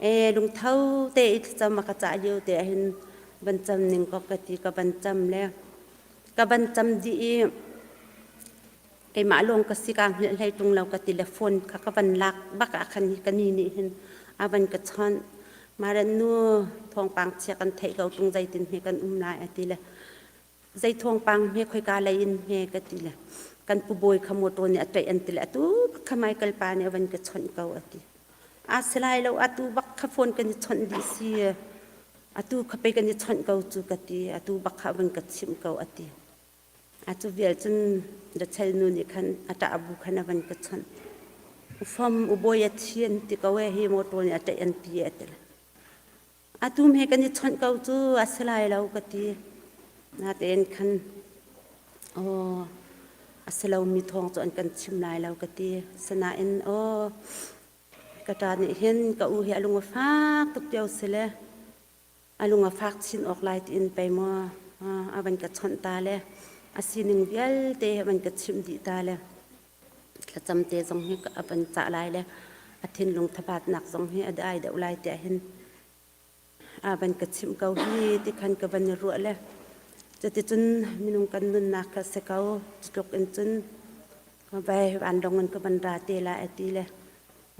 e lungtho te i thlacam a ka cah lio te ahhin van cam ning ko ka ti ka van cam le ka van cam dih i Keimah lawng ka si kaa hngilh hlei ṭung lo ka ti le phone kha ka van lak bak ah khan hi ka ni nih hin a van ka chawnh. Maren nu thawngpang chia kan theih ko ṭung zeitin hme kan um lai a ti le zei thawngpang hme khoika lei in hme ka ti le kan pu bawi kha motor nih a ṭaih an ti le atu bak kha Michael pa nih a van ka chawnh ko a ti. A si lai lo atu bak kha phone kan i chawnh dih si atu kha pei kan i chawnh ko cu ka ti atu bak kha a van ka chimh ko a ti. A cu vial cun Rachel nu nih khan a ṭah bu khan a van ka chawnh. Ufam ubawi a thi an ti ko e hi motor nih a ṭaih an ti e a ti. Atu he kan i chawnh ko cu a si lai lo ka ti. Natein khan aw a si lomi thawng cu an kan chim lai lo ka ti. Sinain aw ka ṭa nih hin ka u hi a lung a fak tuk cio si le A lung a fak chin awk lai tiin pei maw a van ka chawnh ta le a sining vialte a van ka chimh dih ta le thlacam te zong hi a van cah lai le a thinlung thabatnak zong hi a dai deuh lai tiah hin a van ka chimh ko hi ti khan ka van i ruah le cuticun minung kan nunnak kha si ko cutluk in cun vai vanlawng in ka van ra te lai a ti le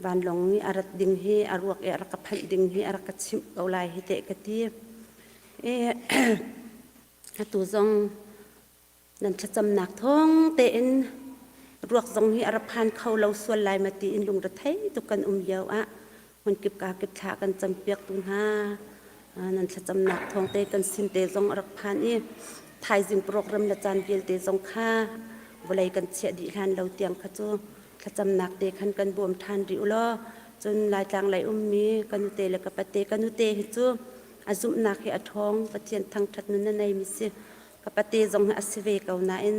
Vanlawng nih a rat ding hi a ruak i a rak ka phanh ding hi a rak ka chimh ko lai hi teh ka ti. I atu zong nan thlacamnak thawng tein ruak zong hi a ra phan kho lo sual lai ma tiin lungrethei tuk kan um lio ah hmunkip ka kip thla kan campiak tu hna nan thlacamnak thawng te kan sin te zong a rak phan i thaizing program le caan vialte zong kha vawlei kan chiah dih hlan lo tiang kha cu thlacamnak te khan kan bawm ṭhan rih u law cun Laitlang lei ummi ka nute le ka pate ka nute hi cu a zumhnak hi a ṭhawng Pathian thangṭhat nun a neimi si ka pate zong hi a si ve ko nain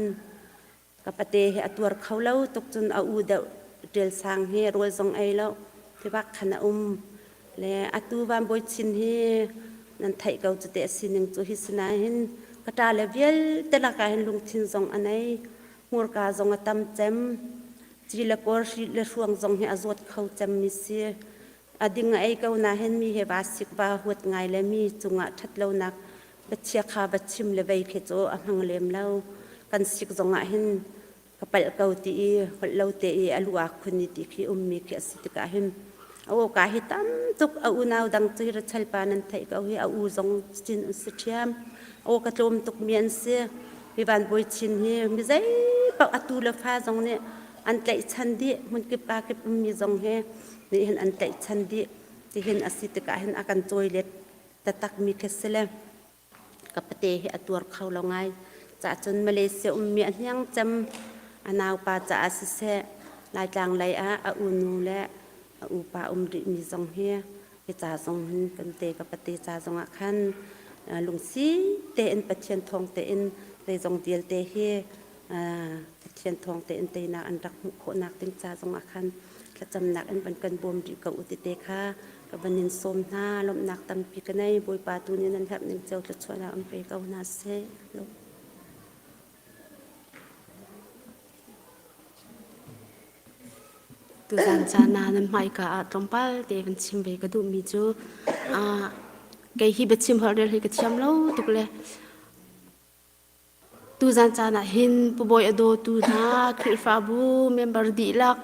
ka pate hi a tuar kho lo tuk cun a u deuh ṭial sang hi rawl zong ei lo tibak khan a um le atu van bawi chin hi nan theih ko cu te a sining cu hi sinain ka ṭa le vialte lakah hin lungthin zong a nei Hmurka zong a tam cem. Ci le kawr hri le hruang zong hi a zawt kho cemmi si. A ding a ei ko na hen mi he va sik va huat ngai le mi cungah ṭhat lonak va chiakha va chim le vei khi cu a hmang lem lo. Kan sik zongah hin ka palh ko ti i holh lo te i a lu aa khun i ti khi ummi khi a si tikah hin a awka hi tam tuk a unau dang cu hi Rachel pa nan theih ko hi a u zong cin an si ṭhiam. Aw ka tlawm tuk mi an si. Mi van bawi chin hi mi zei paoh atu le fa zong nih an tlaihchan dih hmunkip ka kip ummi zong hi nih hin an tlaihchan dih tihin a si tikah hin a kan cawi let taktak mi khi si le ka pate hi a tuar kho lo ngai cah cun Malaysia ummi a hniang cem a naupa caah siseh Laitlang lei ah a unu le a upa um rihmi zong hi hi ca zong hin kan te ka pate ca zong ah khan lungsi tein Pathian thawng tein zeizong vialte hi Pathian thawng tein teinak an rak hmuh khawhnak ding ca zong ah khan thlacamnak in van kan bawm rih ko u ti te kha. Ka van in sawm hna. Lawmhnak tampi ka nei. Bawipa tu nih nan herh ning cio thluachuahnak an pe ko hna seh. Tuzan caan ah nan hmaika ah tlawmpal te van chim ve ka duhmi cu kei hi biachim holh rel hi ka thiam lo tuk le tuzan caan ah hin Pu Bawi a dawtu hna Khrihfabu member dihlak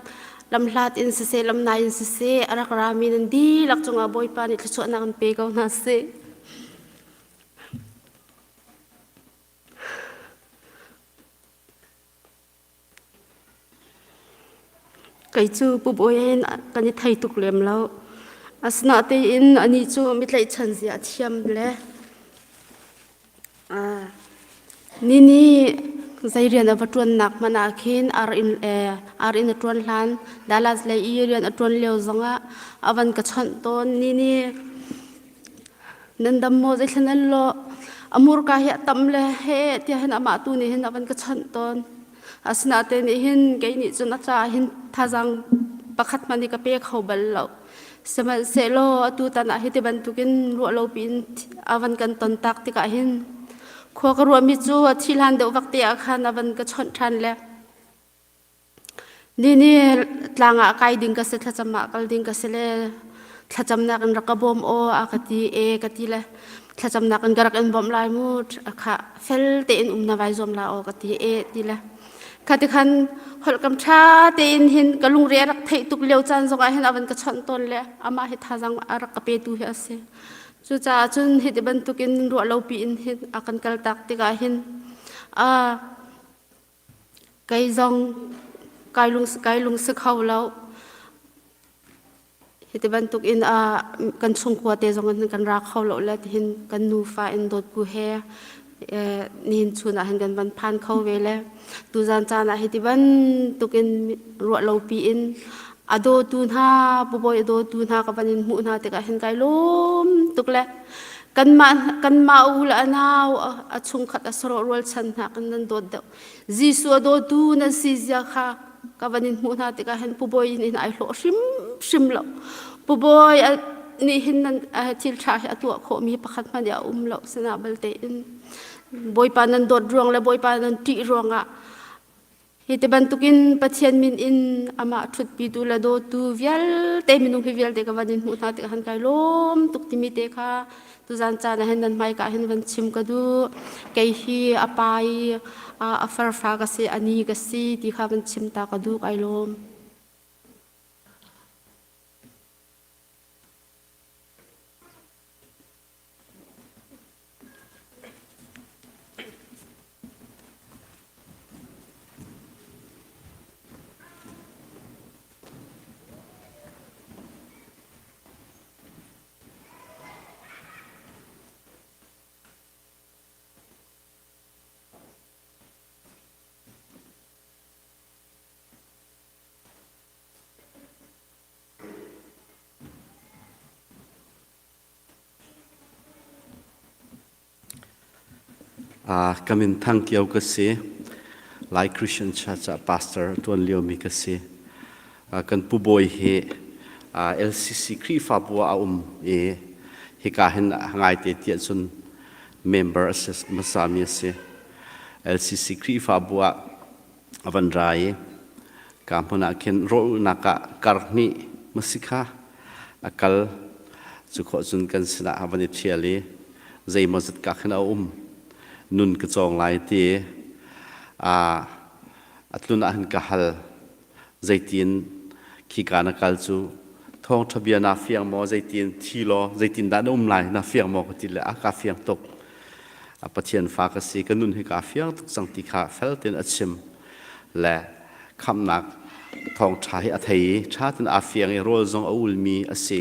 lamhlat in siseh lamnai in siseh a rak rami nan dihlak cungah Bawipa nih thluachuahnak in pe ko hna seh. Kei cu Pu Bawi in kan i thei tuk lem lo. Asinain anih cu mi tlaihchan zia a thiam le nini zei rian a va ṭuannak hmanh ah khin ar in ar in a ṭuan hlan Dallas lei i rian a ṭuan lio zongah a van ka chawnh tawn. Nini nan dam maw zeithla nan lawh a murka hi a tam le he tiah hin amah tu nih hin a van ka chawnh tawn. Asinain nih hin kei nih cun a caah hin thazaang pakhat hmanh hi ka pe kho bal lo. Sihmanhsehlaw atu tan ah hiti bantukin ruah lo piin a van kan ton tak tikah hin khua ka ruahmi cu a thi hlan deuh vak te ah khan a van ka chawnh ṭhan le Nini tlang ah kai ding ka si thlacam ah kal ding ka si le thlacamnak in rak ka bawm aw a ka ti e ka ti le thlacamnak in ka rak in bawmh lai mu kha fel tein um na vai zuam la aw ka ti e ti le kha ti khan holhkam ṭha tein hin ka lungre a rak theih tuk lio caan zongah hin a van ka chawnh tawn le amah hi thazang a rak ka petu hi a si. Cucaah cun hi ti bantukin ruah lo piin hin a kan kaltak tikah hin Kei zong kai lung kai lungsi kho lo. Hiti bantuk in kan chungkhua te zong in kan ra kho lo le tihin kan nufa in dawtku he nihin chun ah hin kan van phan kho ve le tuzan caan ah hiti bantuk in ruah lo pi in a dawtu hna bubawi a dawtu hna ka van in hmuh hna tikah hin kai lawm tuk le kanmah kanmah u le a nau a chungkhat a sarawh rualchan hna kan nan dawt deuh Jesuh a dawtu nan si zia kha ka van in hmuh hna tikah hin Pu Bawi in ai hlawh hrimhrim lo. Pu Bawi nih hin nan thil ṭha hi a tuah khawhmi pakhat hmanh a um lo sinah balte in Bawipa nan dawt ruang le Bawipa nan ṭih ruangah hi ti bantukin Pathian min in amah ṭhutpitu le dawtu vialte minung hi vialte ka van in hmuh hna tikah han kai lawm tuk timi te kha Tuzan caan ah hin nan hmaika hin van chim ka duh. Kei hi a pa i a farfa ka si, a ni ka si ti kha van chim ta ka duh kai lawm. Ka min Thang Kio ka si. Lai Christian Church ah pastor ṭuan liomi ka si. Kan pu bawi hi LCC Khrihfabu ah a um i hika hin ngaite tiah cun member a si hmasami a si. LCC Khrihfabu ah a van ra i ka hmun ah khin rawlulhnak ah kar hnih masi kha a kal cu khawh cun kan sinah a van i ṭhial i zeimawzat ka khin a um nun ka cawng lai ti a tlun ah hin ka hal zeitin khika na kal cu thawngṭha bia naa fiang maw zeitin thi law zeitin dah na um lai na fiang maw ka ti le a ka fiang tuk a Pathian fa ka si ka nun hi kaa fiang tuk cang ti kha fel tein a chim le khamhnak thawngṭha hi a thei i ṭha tein aa fiang i rawl zong a ulmi a si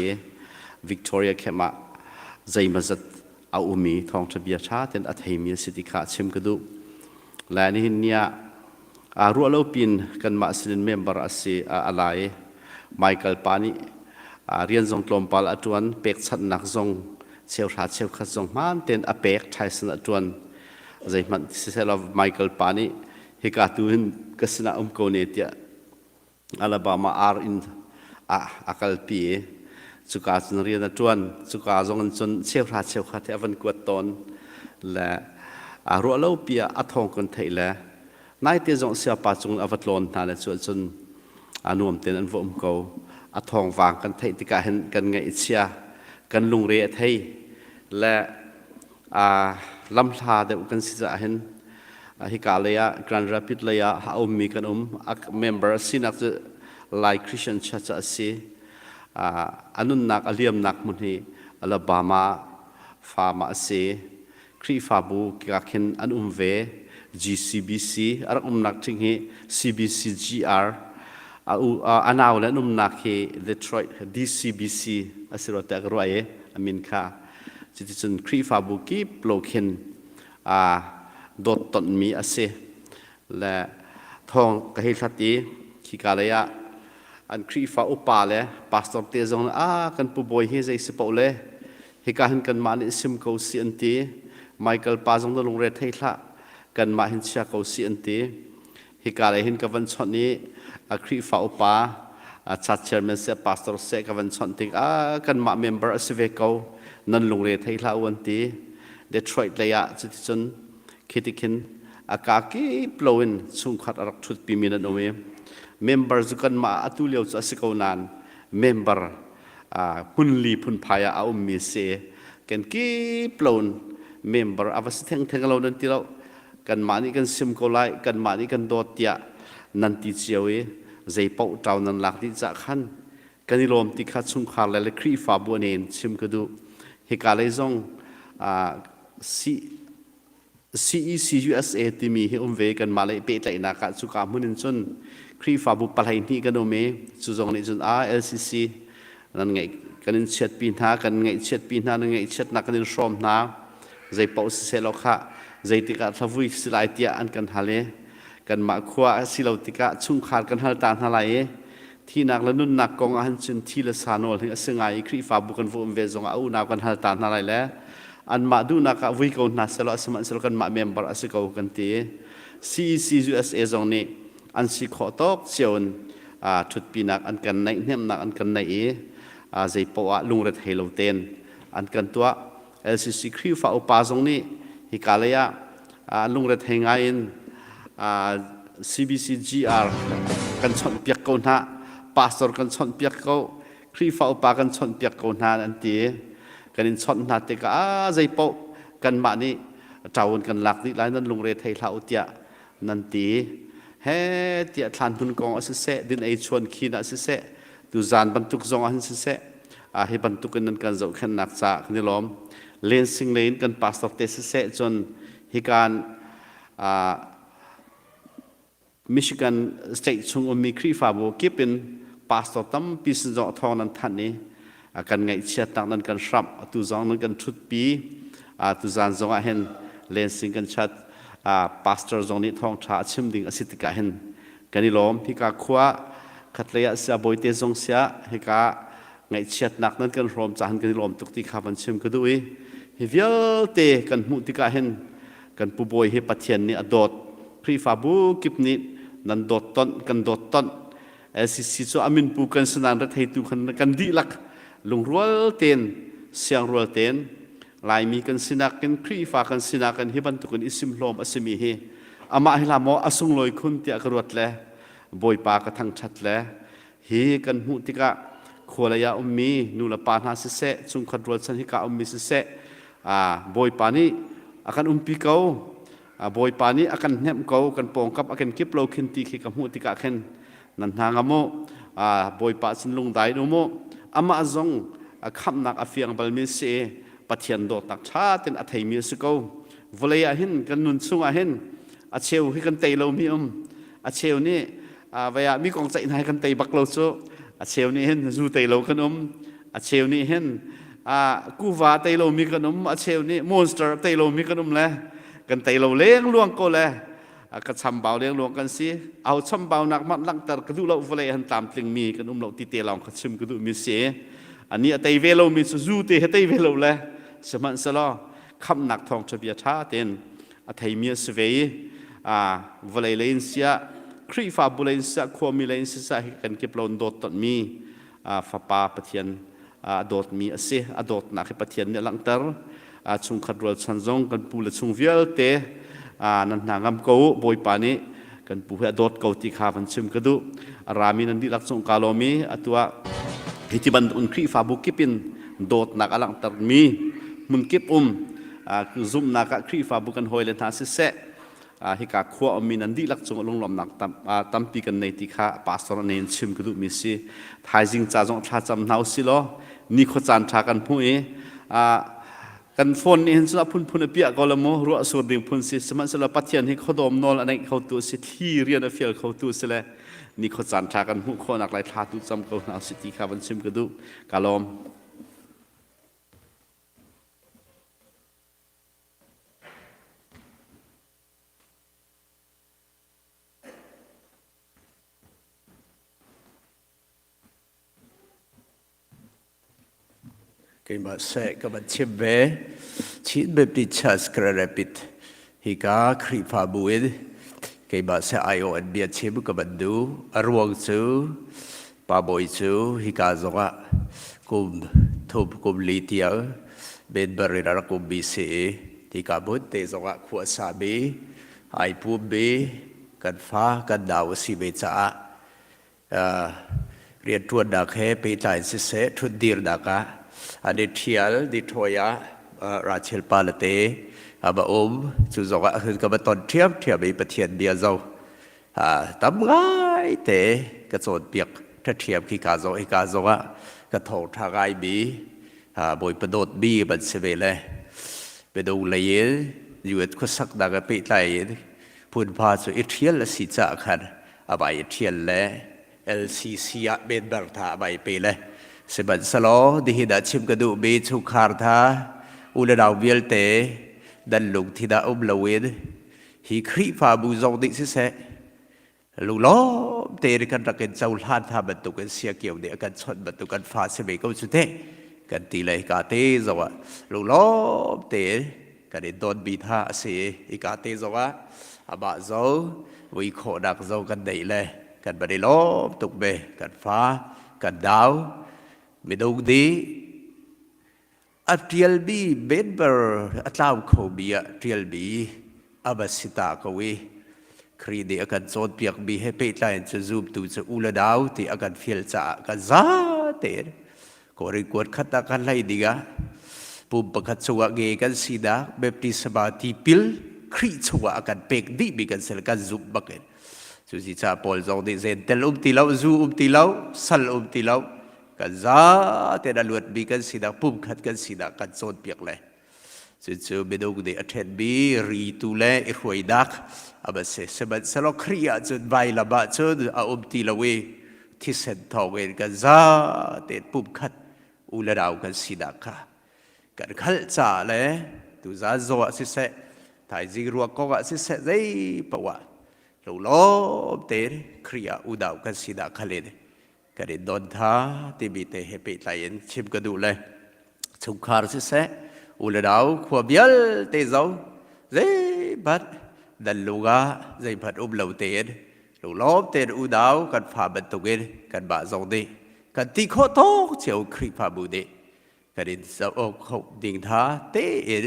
Victoria camp ah zeimazat a um i thawngṭha bia ṭha tein a theimi a si ti kha chim ka duh le nihin ni ah aa ruah lo pin kanmah sinin member a si a lai Michael pa nih rian zong tlawmpal a ṭuan pekchanhnak zong cheuhra cheukhat zong hmaan tein a pek ṭhaisen a ṭuan zeihmanh siselaw Michael pa nih hika tu hin ka sinah um ko ne tiah Alabama ar in ah a kalpi i. Cuka cun rian a ṭuan. Cuka zong in cun cheuhra cheukhat he a van kuat tawn. Le aa ruah lo pi ah a thawng kan theih le naite zong siapa cung a va tlawn hna le cu ahcun a nuam tein an va um ko. A thawng vang kan theih tikah hin kan ngaih a chia, kan lungre a thei le lamhla deuh kan si caah hin hika lei ah Grand Rapid lei ah a ummi kan um. A member a sinak cu Lai Christian Church ah a si. A nunnak a liamnak hmun hi Alabama farm ah a si. Khrihfabu ka khin an um ve. GCBC a rak umnak ṭhing hi CBCGR a nau le an umnak hi Detroit DCBC a si rua tiah ka ruah i a min kha cuticun Khrihfabu kip lo khin aa dawt tonhmi a si le thawng ka hei hlat i khika lei ah an Khrihfa upa le pastor te zong a kan pu bawi hi zei si paoh le hika hin kanmah nih sim ko si an ti Michael pa zong na lungre thei hlah kanmah hin chia ko si an ti hika lei hin ka van chawnh i a Khrihfa upa church chairman seh pastor seh ka van chawnh tik ah kanmah member a si ve ko nan lungre thei hlah u an ti Detroit lei ah cuticun khi tikhin a ka kip loin chungkhat a rak ṭhutpi mi nan um i member cu kanmah atu lio cu a si ko nain member phunli phunphai ah a ummi si kan kip loin member a va si thengtheng lo nan ti lo kanmah nih kan sim ko lai kanmah nih kan dawt tiah nan ti cio i zei paoh ṭau nan lak dih cah khan kan i lawm ti kha chungkhar le le Khrihfabu an in chim ka duh hika lei zong si CECUSA timi hi um ve kanmah le pehtlaihnak ah cuka hmun in cun Khrihfabu 12 kan um i cu zong nih cun ah LCC nan ngeih kan in chiatpi hna kan ngaihchiatpi hna nan ngaihchiatnak kan in hrawm hna zei paoh siseh law khah zeitik ah thlavui si lai tiah an kan hal i kanmah khua a si lo tikah chungkhar kan hal ta hna lai i thihnak le nunnak kong ah han cun thi le sa nawl hi a si ngai i Khrihfabu kan va um ve zong ah a unau kan hal ta hna lai le anmah duhnak ah vui ko hna selaw sihmanhsehlaw kanmah member a si ko kan ti CEC USA zong nih an si khawh tawk cio in ṭhutpinak an kan neih hnemhnak an kan neih i zei poah ah lungrethei lo tein an kan tuah LCC Khrihfa upa zong nih hika lei ah lungrethei ngai in CBCGR kan chawnhpiak ko hna pastor kan chawnhpiak ko Khrihfa upa kan chawnhpiak ko hna an ti kan in chawnh hna tikah a zei paoh kanmah nih ṭaun kan lak dih lai nan lungre thei hlah u tiah nan ti he tiah thlan hmun kong a siseh din ei chuan khin ah siseh tuzan bantuk zong ah hin siseh hi bantuk in nan kan zohkhenhnak caah kan i lawm lensing lei in kan pastor te siseh cun hikan Michigan state chung ummi Khrihfabu kip in pastor tampi sin zong thawng nan thanh i kan ngaihchiatnak nan kan hramh atu zong nan kan ṭhutpi tuzan zong ah hin lensing kan chat pastor zong nih thawngṭha a chim ding a si tikah hin kan i lawm hika khua khatlei ah sia bawite zong sia hika ngaihchiatnak nan kan hrawm cahan kan i lawm tuk ti kha van chim ka duh i hi vialte kan hmuh tikah hin kan pu bawi hi Pathian nih a dawt Khrihfabu kip nih nan dawt tonh kan dawt tonh LCC cu a min pu kan sinan retheitu kan kan dihlak lungrual tein siangrual tein Laimi kan sinak in Khrihfa kan sinak in hi bantukin i simhlawm a simi hi amah hi hlah maw a sunglawi khun tiah ka ruat le Bawipa ka thangṭhat le hi kan hmuh tikah khualei ah ummi nu le pa hna siseh chungkhat rualchan hika ummi siseh Bawipa nih a kan umpi ko Bawipa nih a kan hnemh ko kan pawngkap a kan kip lo khin ti khi ka hmuh tikah khin nan hna ngam u Bawipa sin lungdai in um u amah zong a khamhnak a fiang balmi si Pathian dawtnak ṭha tein a theimi a si ko vawlei ah hin kan nun chungah hin a cheu hi kan tei lomi um a cheu nih vei ah mi kong ceih hna hi kan tei bak lo cu a cheu nih hin zu tei lo kan um a cheu nih hin kuva tei lomi kan um a cheu nih monster tei lomi kan um le kan tei lo leng luang ko le ka chambau leng luang kan si au chambau nak manh langhter ka duh lo vawlei han tlamtling mi kan um lo ti te lawng ka chim ka duh mi si ani a tei ve lo mi cu zu te he tei ve lo le sihmanhsehlaw khamnak thawng ṭha bia ṭha tein a theimi a si ve i vawlei lei in siah Khrihfabu lei in siah khuami lei in sisah hi kan kip lo dawt tonmi fapa Pathian. A dawtmi a si. A dawtnak hi Pathian nih a langhter. Chungkhat rualchan zong kan pu le chung vialte nan hna ngam ko. Bawipa nih kan pu hi a dawt ko ti kha van chim ka duh. A rami nan dihlak cung ka lawm i atu ah hi ti bantuk in Khrihfabu kip in dawtnak a langhtermi hmun kip um zumhnak ah Khrihfabu kan hawile hna siseh hika khua ummi nan dihlak cung lunglawmnak tampi kan nei ti kha pastor nih in chim ka duhmi si. Thaizing ca zong thlacam hna usih law nikhua caan ṭha kan hmu i kan phone nih hin cun a phunphun a piah ko la mu ruah sur ding phun si. Sihmanhsehlaw Pathian hi khuadawm nawl a neih khotu a si, thli rian a fial khotu a si le nikhua caan ṭha kan hmuh khawhnak lai thla tu cam ko hna usih ti kha van chim ka duh. Ka lawm. Keimah seh ka van chim ve. Chin Baptist Church Grand Rapid hika Khrihfabu in keimah seh aiawh in bia chim ka van duh. A ruang cu Pa Bawi cu hika zongah kum thum kum li tiang member in a rak ummi si i hika hmun te zongah khua a sami ai pummi kan fa kan nau a si ve caah rianṭuannak he pehtlai in siseh ṭhutdirnak ah an i ṭhial Detroit ah Rachel pa le te a va um. Cu zongah ka va ton ṭhiamṭhiam i Pathian bia zo tam ngaite ka cawnpiak ṭhaṭhiam khi ka zong hika zongah ka thawngṭha ngaimi Bawipa dawtmi ban si ve le bedung lei in US khuasaknak he pehtlai in phunpha cu i ṭhial a si caah khan a vai i ṭhial le LCC ah member tha a vai pe le sihmanhsehlaw nihin ah chim ka duhmi chungkhar tha u le nau vialte nan lungthin ah um loin hi Khrihfabu zong nih siseh lunglawm tein kan rak in cohlan hna bantuk in siakio nih a kan chawnh bantuk kan fa si ve ko cu teh kan ti le hika te zongah lunglawm tein kan in donmi hna a si i hika te zongah amah zo vui khawhnak zo kan neih le kan van i lawm tuk ve. Kan fa kan nau minung nih a ṭialmi member a tlau khomi ah ṭialmi a va si ta ko i Khrih nih a kan cawnpiakmi he pehtlai in cu zumtu cu u le nau ti a kan fial caah kan za tein Korin kuat khat ah kan hlei ding ah pum pakhat chungah nge kan sinak baptisma tipil Khrih chungah a kan pek dihmi kan si le kan zumh bak in cu si caah Paul zong nih zentel um ti lo, zu um ti lo, sal um ti lo, kan zate a luatmi kan sinak pumkhat kan sinak kan cawnpiak le cucu minung nih a ṭhenmi ritu le i hruainak a va si. Sihmanhsehlaw Khrih ah cun vailam ah cun a um ti lo i thisen thawngin kan zate pumkhat u le nau kan sinak kha kan hngalh caah le tuzaan zaw ah siseh thaizing ruak kong ah siseh zei paoh ah lunglawm tein Khrih ah unau kan sinak kha len kan in don tha timi te he pehtlai in chim ka duh le chungkhar siseh u le nau khua vialte zo zeihmanh nan lung ah zeihmanh um lo tein lunglawm tein unau kan fa bantukin kanmah zong nih kan ti khawh tawk cio Khrihfabu nih kan in zoh awk kho ding tha tein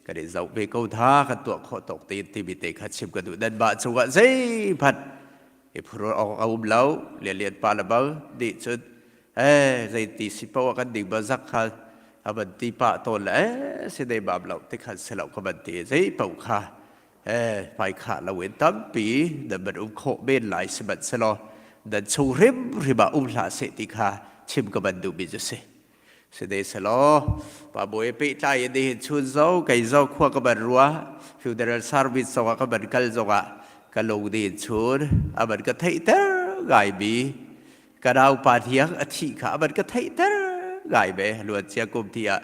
kan in zoh ve ko tha kan tuah khawh tawk tein timi te kha chim ka duh. Nanmah cungah zeihmanh i phurh awk a um lo. Lianlian pa le bang nih cun eh zeiti si paoh ah kan ding ba zak kha a van ti pah tawn le eh si dei bam lo ti khan si lo ka van ti zei paoh kha eh hmai khah loin tampi nan van um khawh men lai. Sihmanhsehlaw nan chung hrimhrim ah um hlah seh ti kha chim ka van duhmi cu si. Side selaw pa bawi pehtlai in nihin chun zo kei zo khua ka ban rua funeral service zongah ka ban kal zongah ka lung din chun a ban ka theihter ngai mi ka nau pa thiang a thih kha a ban ka theihter ngai ve. Luan cia kum ti ah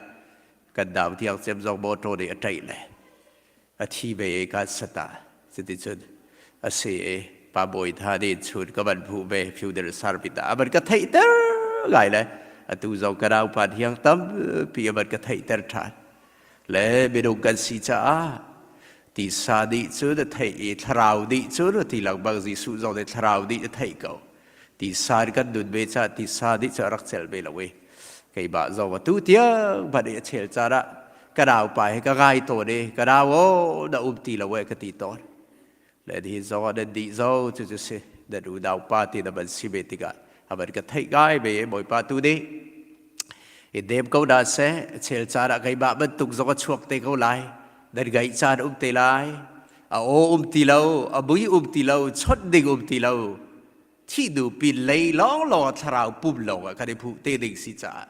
kan nau thiang cem zong motor nih a ṭaih le a thi ve i kan sata. Cuticun a si i pa bawi tha nih chun ka van phu ve funeral service ah a van ka theihter ngai le atu zong ka naupa thiang tampi a van ka theihter ṭhan le minung kan si caah tisa nih cun a theih i thlarau nih cun a ti lengmang. Jesuh zong nih thlarau nih a theih ko. Tisa kan nun ve caah tisa nih cu a rak celh ve lo i. Keimah zong atu tiang hmanh i a chel caan ah ka naupa he ka ngai tawn i ka nau aw na um ti lo eh ka ti tawn. Le nihin zong ah nan dih zo cu cu si nan unau pa ti na van si ve tikah a van ka theih ngai ve i Bawipa tu nih i dem ko hna seh chel caan ah keimah bantuk zong a chuak te ko lai nan ngaih caan um te lai a aw um ti lo a mui um ti lo chawnh ding um ti lo thih hnu pin lei lawnglawng ah thlarau pum lawng ah kan i phuh te ding si caah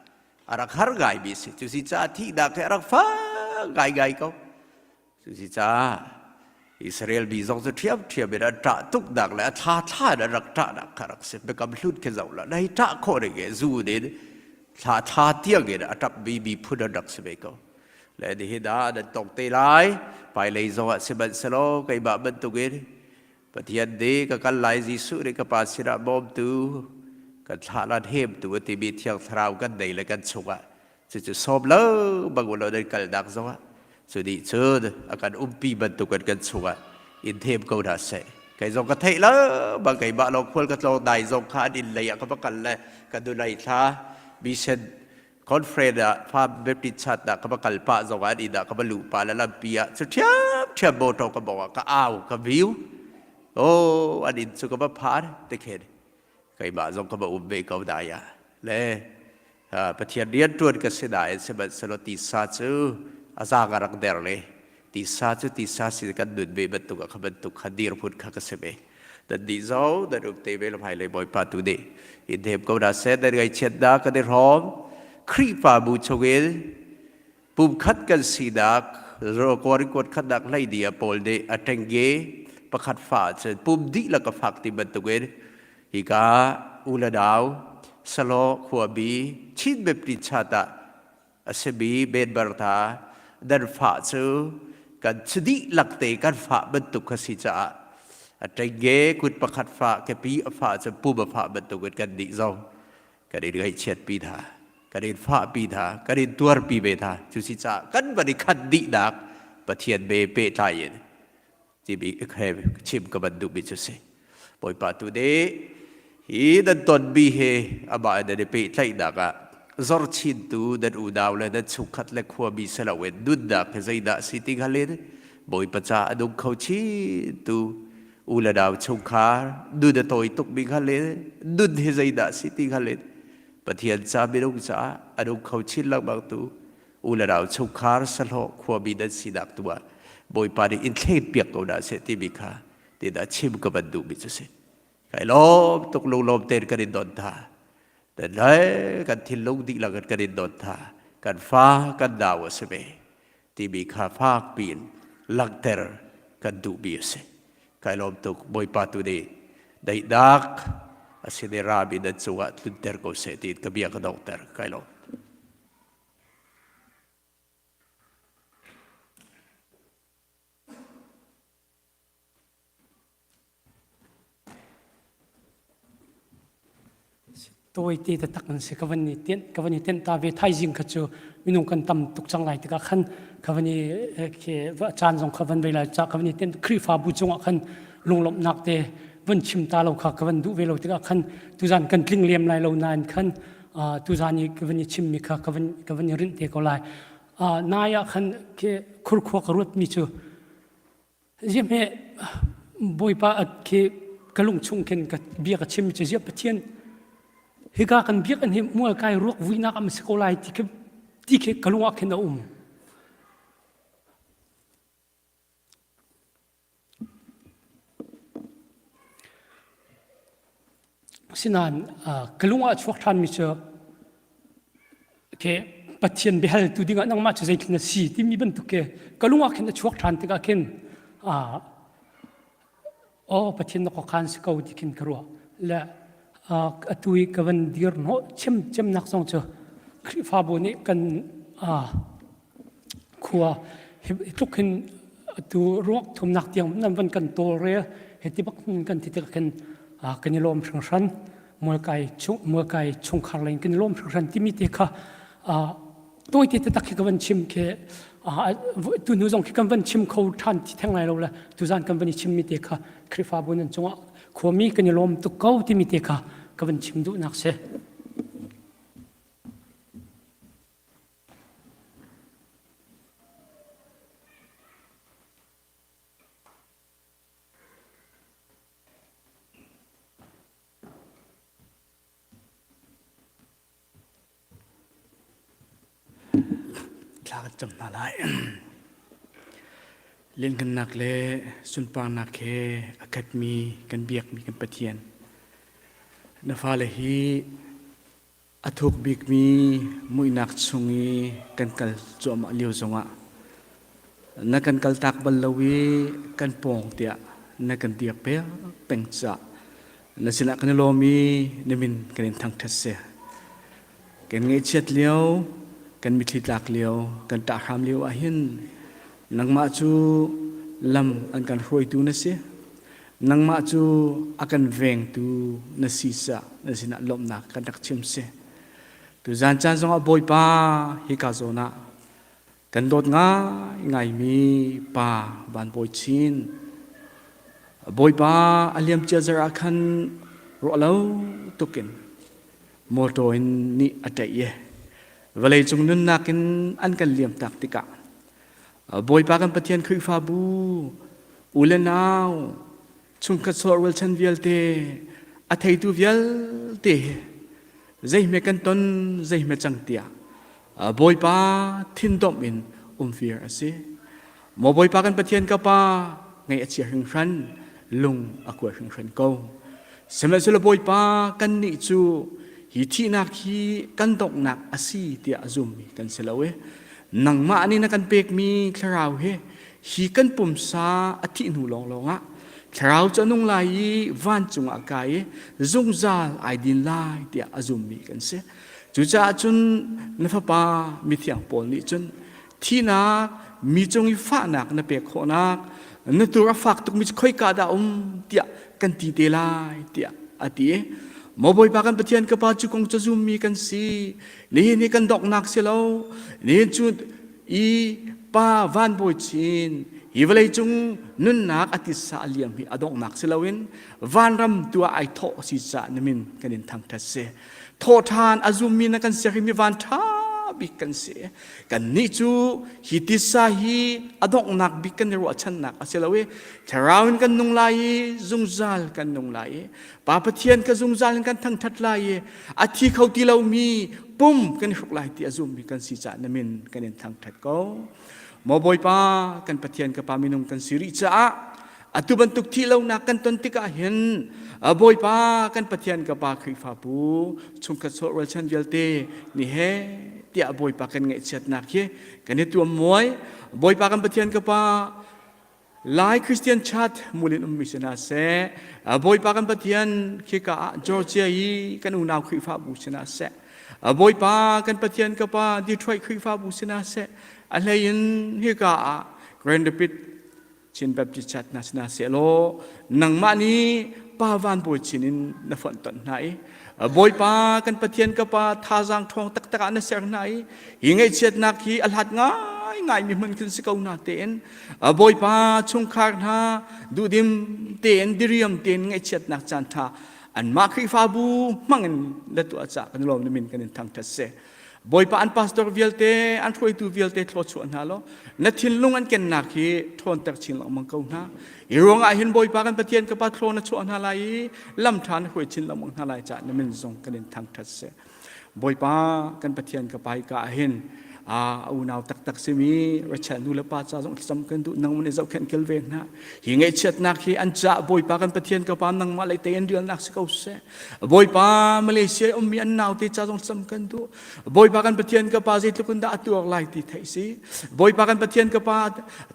a rak har ngaimi si cu si caah thihnak hi a rak fak ngaingai ko cu si caah Israel mi zong cu ṭhiamṭhiam in an ṭah tuknak le a thla thla in an rak ṭahnak kha rak si biakam hlun khi zoh la na hi ṭah khawh ding e zu in thla thla tiang in a ṭapmi miphun an rak si ve ko le nihin ah nan tong te lai hmailei zong ah sihmanhsehlaw keimah bantukin Pathian nih ka kal lai Jesuh nih ka Pa sinah bawmtu kan thlah lan hemtu a timi Thiang Thlarau kan nei le kan chungah cucu sawm lo bang lo nan kalnak zongah cu nih cun a kan umpi bantukin kan chungah in them ko hna seh kei zong ka theih lo bang keimah lawng khual ka tlawng dai zong kha an inn lei ah ka va kal le ka nulei thla mission conference ah farm Baptist chat ah ka va kal pah zong ah an inn ah ka va luh pah le lampi ah cu ṭhiam ṭhiam motor ka bawk ah ka au ka viu oh an inn cu ka va phan te khen keimah zong ka va um ve ko dai ah le Pathian rian ṭuan ka si nain sihmanhsehlaw tisa cu a zaang a rak der le tisa cu tisa si kan nun ve bantuk ah kha bantuk kha dirhmun kha ka si ve nan nih zong nan um te ve lo hmailei Bawipa tu nih in hem ko hna seh nan ngaihchiatnak kan i hrawm Khrihfabu chungin pumkhat kan sinak kuat khatnak hleini ah Paul nih a ṭengge pakhat fa cun pum dihlak a fak ti bantukin hika u le nau Salo khuami Chin Baptist chat ah a simi benbar hna nan fah cu kan cu dihlak te kan fah bantuk kha si caah a ṭenge kut pakhat fah kepi a fah cu pum a fah bantukin kan nih zong kan in ngaihchiatpi hna kan in fahpi hna kan in tuarpi ve hna cu si caah kan van i khat dihnak Pathian be pehtlai in timi chim ka van duhmi cu si Bawipa tu nih hi nan tonmi he amah in nan i pehtlaihnak ah zor chintu nan unau le nan chungkhat le khuami si loin nunnak hi zeidah si ti hngal in Bawipa ca a nung kho chintu u le nau chungkhar nun a tawi tukmi hngal in nun hi zeidah si ti hngal in Pathian ca minung caah a nung kho chin lengmang tu u le nau chungkhar sahlawh khuami nan sinak tu ah Bawipa nih in thlen piak ko hna seh timi kha tidah chim ka van duhmi cu si. Kai lawm tuk lunglawm tein kan in don tha. Dan le kan thinlung dihlak in kan in don tha. Kan fa kan nau a si ve timi kha fak piin langhter kan duhmi a si. Kai lawm tuk Bawipa tu nih daihnak a sin i rami nan cungah tlunter ko seh tiin ka bia ka donghter. Kai lawm. Tawite taktak an si. Ka van i tenh, ka van i tenh ta ve. Thaizing kha cu minung kan tam tuk cang lai tikah khan ka van i khi caan zong kha van vei lai ca ka van i tenh Khrihfabu cungah khan lunglawmhnak te van chim ta lo kha ka van duh ve lo tikah khan tuzan kan tling lem lai lo nain khan tuzan i ka van i chimmi kha ka van ka van i rinh te ko lai. Nai ah khan khi khurkhua ka ruatmi cu Ziahme Bawipa khi ka lung chung khin ka bia ka chim cu ziah Pathian hika kan biakinn hi mual kai ruak vuinak am si ko lai ti khi ti khi ka lung ah khin a um. Sinain ka lung ah chuak ṭhanmi cu ke Pathian biahaltu dingah nangmah cu zeitin na si timi bantuk ke ka lung ah khin a chuak ṭhan tikah khin aw Pathian na khuakhan si ko ti khin ka ruah le atu i ka van dir hnawh cem cemnak zong cu Khrihfabu nih kan khua hi tluk hin atu ruak thumnak tiang nan van kan tawlrel hiti bak kan ti tikah khin kan i lawm hringhran mualkai chung mualkai chungkhar lei kan i lawm hringhran timi te kha tawite taktak khi ka van chim khi tu hnu zong khi kan van chim kho ṭhan ti theng lai lo le tuzan kan van i chimmi te kha Khrihfabu nan cungah khuami kan i lawm tuk ko timi te kha ka van chim duhnak si. Thla kan cam hna lai. Lianhngannak le sunparnak he a khatmi kan biakmi kan Pathian. Na fale hi a thuk bikmi muihnak chung i kan kal cuahmah lio zongah na kan kaltak bal lo i kan pawng tiah na kan dir peng peng caah na sinah kan i lawm i na min kan in thangṭhat si. Kan ngaihchiat lio, kan mitthli tlak lio, kan ṭahhram lio ah hin nangmah cu lam an kan hruaitu na si. Nangmah cu a kan vengtu na si caah na sinah lawmhnak kan rak chim si. Tuzan caan zongah Bawipa hika zawn ah Kan dawt ngaingaimi pa Van Bawi Chin, Bawipa a liamcia zarh ah khan ruah lo tukin motor in nih a ṭaih i vawleicung nunnak in an kan liamtak tikah Bawipa kan Pathian Khrihfabu u le nau chungkhat sawh rualchan vialte a theitu vialte zeihme kan ton zeihme cang tiah Bawipa thindomh in umfir a si. Maw Bawipa kan Pathian ka pa ngaih a chia hringhran lung a kuai hringhran ko. Sihmanhsehlaw Bawipa kannih cu hi thihnak hi kan donghnak a si tiah a zummi kan si lo i nangmah nih na kan pekmi thlarau hi hi kan pumsa a thih hnu lawnglawng ah thlarau cu a nung lai i vancung ah kai i zungzal ai din lai tiah a zummi kan si. Cucaah cun na fapa mithiang Paul nih cun thihnak mi cung i fahnak na pek khawhnak na tur a fak tukmi cu khoika dah um tiah kan ti te lai tiah a ti. Maw Bawipa kan Pathian ka Pa cu kong ca zummi kan si. Nihin hi kan donghnak si lo. Nihin cu i pa van bawi chin hi vawlei cung nunnak a titsa a liam hi a donghnak si loin vanram tu ah ai thawh si caah na min kan in thangṭhat si. Thawhṭhan a zummi na kan ser hi mi van ṭha bik kan si. Kannih cu hi titsa hi a donghnak bik kan i ruahchannak a si lo i thlarau in kan nung lai i zungzal kan nung lai i Pa Pathian ka zungzal in kan thangṭhat lai i a thi kho ti lomi pum kan i hruk lai ti a zummi kan si caah na min kan in thangṭhat ko. Maw Bawipa kan Pathian ka Pa minung kan si rih caah atu bantuk thih lonak kan ton tikah hin Bawipa kan Pathian ka Pa Khrihfabu chungkhat sawh rualchan vialte ni he tiah Bawipa kan ngaihchiatnak hi kan i tuam muai Bawipa kan Pathian ka Pa Lai Christian Church mulin ummi si hna seh Bawipa kan Pathian khika ah Georgia i kan unau Khrihfabu si hna seh Bawipa kan Pathian ka Pa Detroit Khrihfabu si hna seh a hlei in hika ah Grand Rapids Chin Baptist Church hna si hna seh law nangmah nih Pa Van Bawi chin in na fonhtonh hna i Bawipa kan Pathian ka Pa thazaang ṭhawng taktak ah na ser hna i hi ngaihchiatnak hi a hlat ngaingai mi hmun khin si ko hna tein Bawipa chungkhar hna duhdim tein diriam tein ngaihchiatnak caan ṭha anmah Khrihfabu hmangin na tuah caah kan lawm na min kan in thangṭhat si. Bawipa an pastor vialte, an hruaitu vialte thluachuah hna law na thinlung an kennak hi ṭhawnter chin lengmang ko hna. Hi ruangah hin Bawipa kan Pathian ka pa thlaw na chuah hna lai i lam ṭha na hruai chin lengmang hna lai caah na min zong kan in thangṭhat seh. Bawipa kan Pathian ka pa hika ah hin a unau taktak simi Rachel nu le pa ca zong thlacam kan duh nangmah nih zohkhenh kilve hna. Hi ngaihchiatnak hi an caah Bawipa kan Pathian ka pa nangmah lei te in rialnak si ko seh. Bawipa Malaysia i ummi an naute ca zong cam kan duh. Bawipa kan Pathian ka pa zeitluk in dah a tuar lai ti theih si. Bawipa kan Pathian ka pa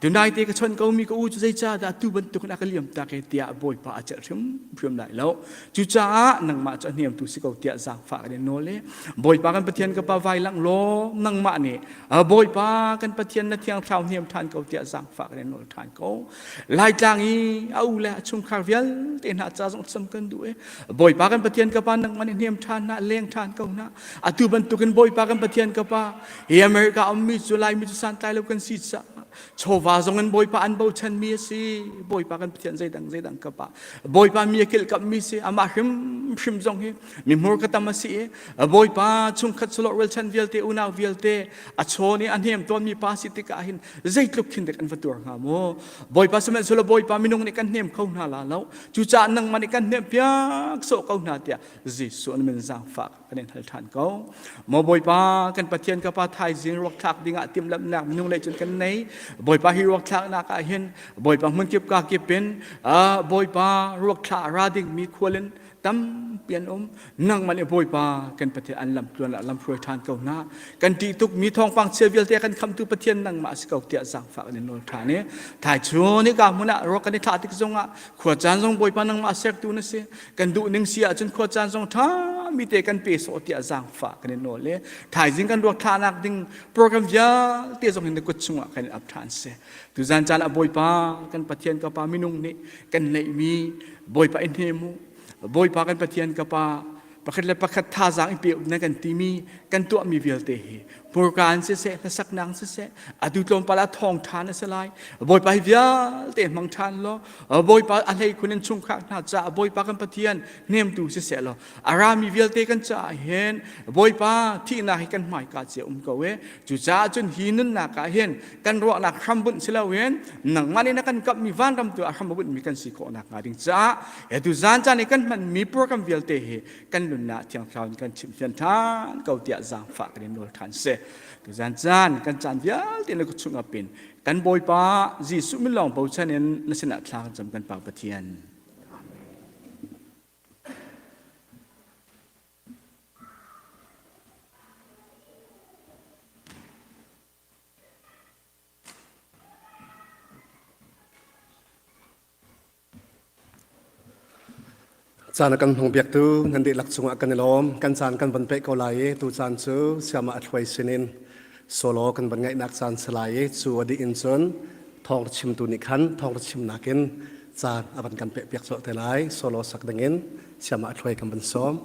tunai te ka chawnh ko mi ka u cu zeicah dah tu bantuk in a ka liam tak e tiah Bawipa a celh hrimhrim lai lo. Cucaah nangmah cu a hniamtu si ko tiah zaangfah kan in nawl i Bawipa kan Pathian ka pa vai lang law nangmah nih Bawipa kan Pathian na thiang thlarau hniam ṭhan ko tiah zaangfah kan in nawl ṭhan ko. Laitlang i a u le a chungkhar vialte hna ca zong cam kan duh i Bawipa kan Pathian ka pa nangmah nih hnem ṭhan hna leng ṭhan ko hna atu bantukin Bawipa kan Pathian ka pa hi America ummi cu Laimi cu santlai lo kan si caah. Chawva zong in Bawipa an bochanmi a si. Bawipa kan Pathian zeidang zeidang ka pa. Bawipa mi a kilhkamhmi si. Amah hrimhrim zong hi mi hmurka tam a si i Bawipa chungkhat sulawh rualchan vialte unau vialte a chawn i a hnem tawnmi pa si tikah hin zeitluk khin dek an va tuar hnga mu. Bawipa sihmanhsehlaw Bawipa minung nih kan hnem kho hna la lo. Cucaah nangmah nih kan hnem piak sawh ko hna tiah Jesuh an min zaangfah kan in hal ṭhan ko. Maw Bawipa, kan Pathian ka Pa thaizing ruak thlak dingah timhlamhnak minung lei cun kan nei. Bawipa hi ruak thlaknak ah hin Bawipa hmunkip ka kip in Bawipa ruak thla ra dingmi khual in tampi an um. Nangmah nih Bawipa kan Pathian an lam tluan ah lam hruai ṭhan ko hna. Kan ṭih tuk mi thawngpang chia vialte kan khamtu Pathian nangmah si ko tiah zaangfah kan in nawl ṭhan i thaichun hika hmun ah ruak kan i thlah tik zongah khua caan zong Bawipa nangmah sertu na si. Kan duh ning si ahcun khua caan zong ṭha mi te kan pe sawh tiah zaangfah kan in nawl i thaizing kan ruak thlahnak ding program vialte zong hin na kut chungah kan in ap ṭhan si. Tuzan caan ah Bawipa kan Pathian ka Pa minung nih kan neihmi Bawipa in hnem u. Bawipa kan Pathian ka Pa pakhat le pakhat thazaang i pe na kan timi kan tuahmi vialte hi hmurka in siseh hlasaknak in siseh atu tlawmpal ah thawng ṭhan a si lai Bawipa hi vialte hmang ṭhan law Bawipa a hlei khun in chungkhar hna caah Bawipa kan Pathian hnemtu siseh law a rami vialte kan caah hin Bawipa thihnak hi kan hmaika cia um ko e cucaah cun hi nunnak ah hin kan ruahnak hrambunh si loin nangmah nih na kan kamhmi vanram tu ah hram a bunhmi kan si khawh nakhnga ding caah atu zan caan i kan hmanmi program vialte hi kan nunnak thiang thlarau in kan chimhfian ṭhan ko tiah zaangfah kan in nawl ṭhan si. Tuzan caan kan caan vialte na chung apin kan Bawipa Jesuh min lawng bochan in na sinah thla kan cam kan Pa Pathian. Caan a kan hmang biaktu nan dihlak cungah kan i lawm. Kan caan kan van peh ko lai i tu caan cu siama a thluai sinin solo kan van ngaihnak caan si lai i cu a dih in cun thawng chimtu nih khan thawng chimnak in caan a van kan peh piak colh te lai. Solo sak dingin siama a thluai kan van sawm.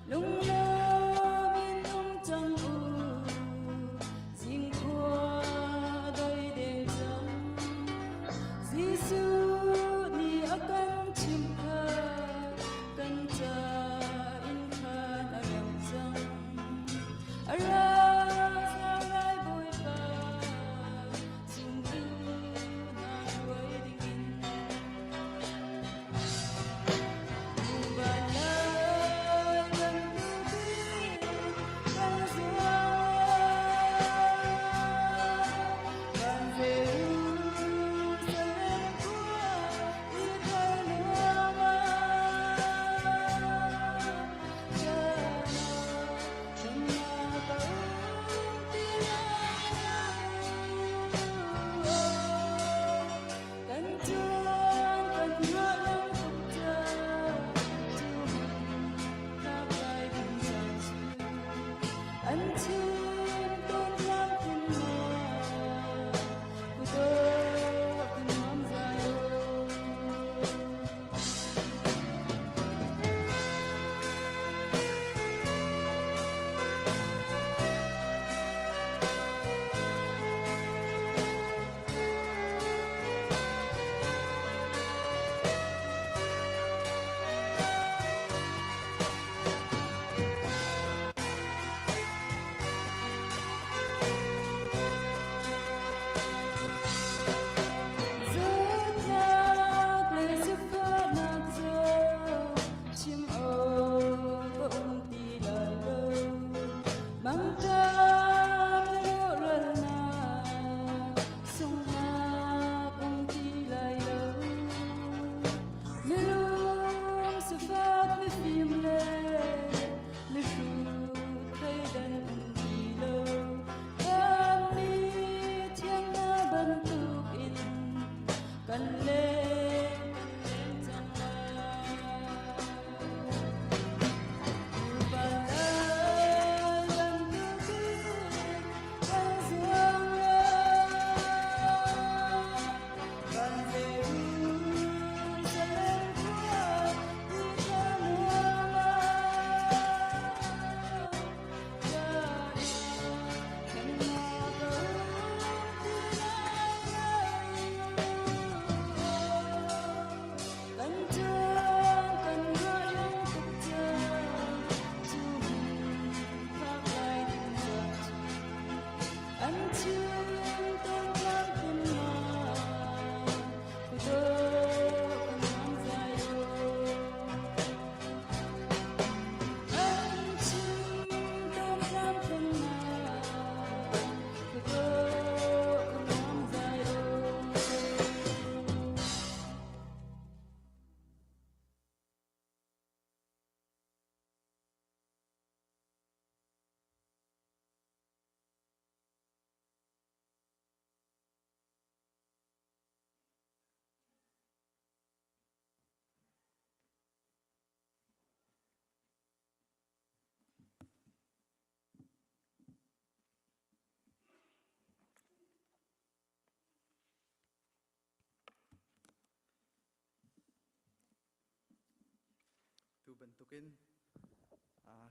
Lunglawm in um cang u, zingkhua. Tu bantukin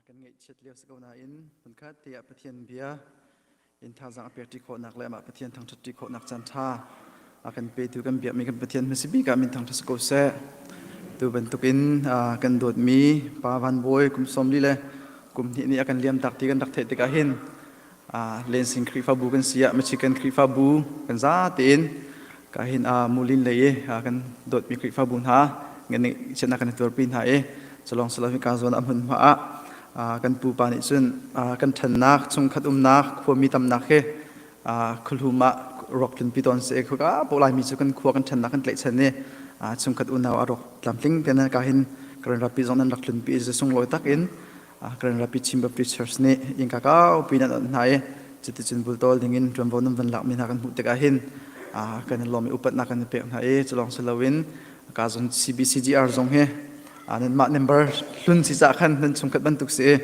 kan ngaihchiat lio si ko nain hmunkhat te ah Pathian bia in thazaang a pek ṭi khawhnak le amah Pathian thangṭhat ṭi khawhnak caan ṭha a kan petu kan biakmi kan Pathian hmasa bik ah min thangṭhat si ko seh. Tu bantukin kan dawtmi Pa Van Bawi kum 40 le kum hnih nih a kan liam tak ti kan rak theih tikah hin Lensing Khrihfabu kan si ah Michigan Khrihfabu kan za tein ka hin Mulin lei i kan dawtmi Khrihfabu hna ngeihchiatnak kan i tuarpi hna i culong silo ka zawn a hmunhma ah kan pupa nih cun kan ṭhannak chungkhat umnak khuami tamnak hi khuahlum ah ruak tlunpi tawn si khuka poh laimi cu kan khua kan ṭhannak kan tlaihchan i chungkhat unau a ruak tlamtling te nan ka hin Karen rapi zong nan rak tlunpi i sunglawi tak in Karen Rapi Chin Baptist Church nih innka kaupi nan onh hna i cuticun bultawl dingin ṭuanvo nan van lakmi hna kan hmuh tikah hin kan i lawm i upatnak kan i pek hna i culawng si loin ka zon CBCGR zong hi nanmah member hlun si cah khan nan chungkhat bantuk si i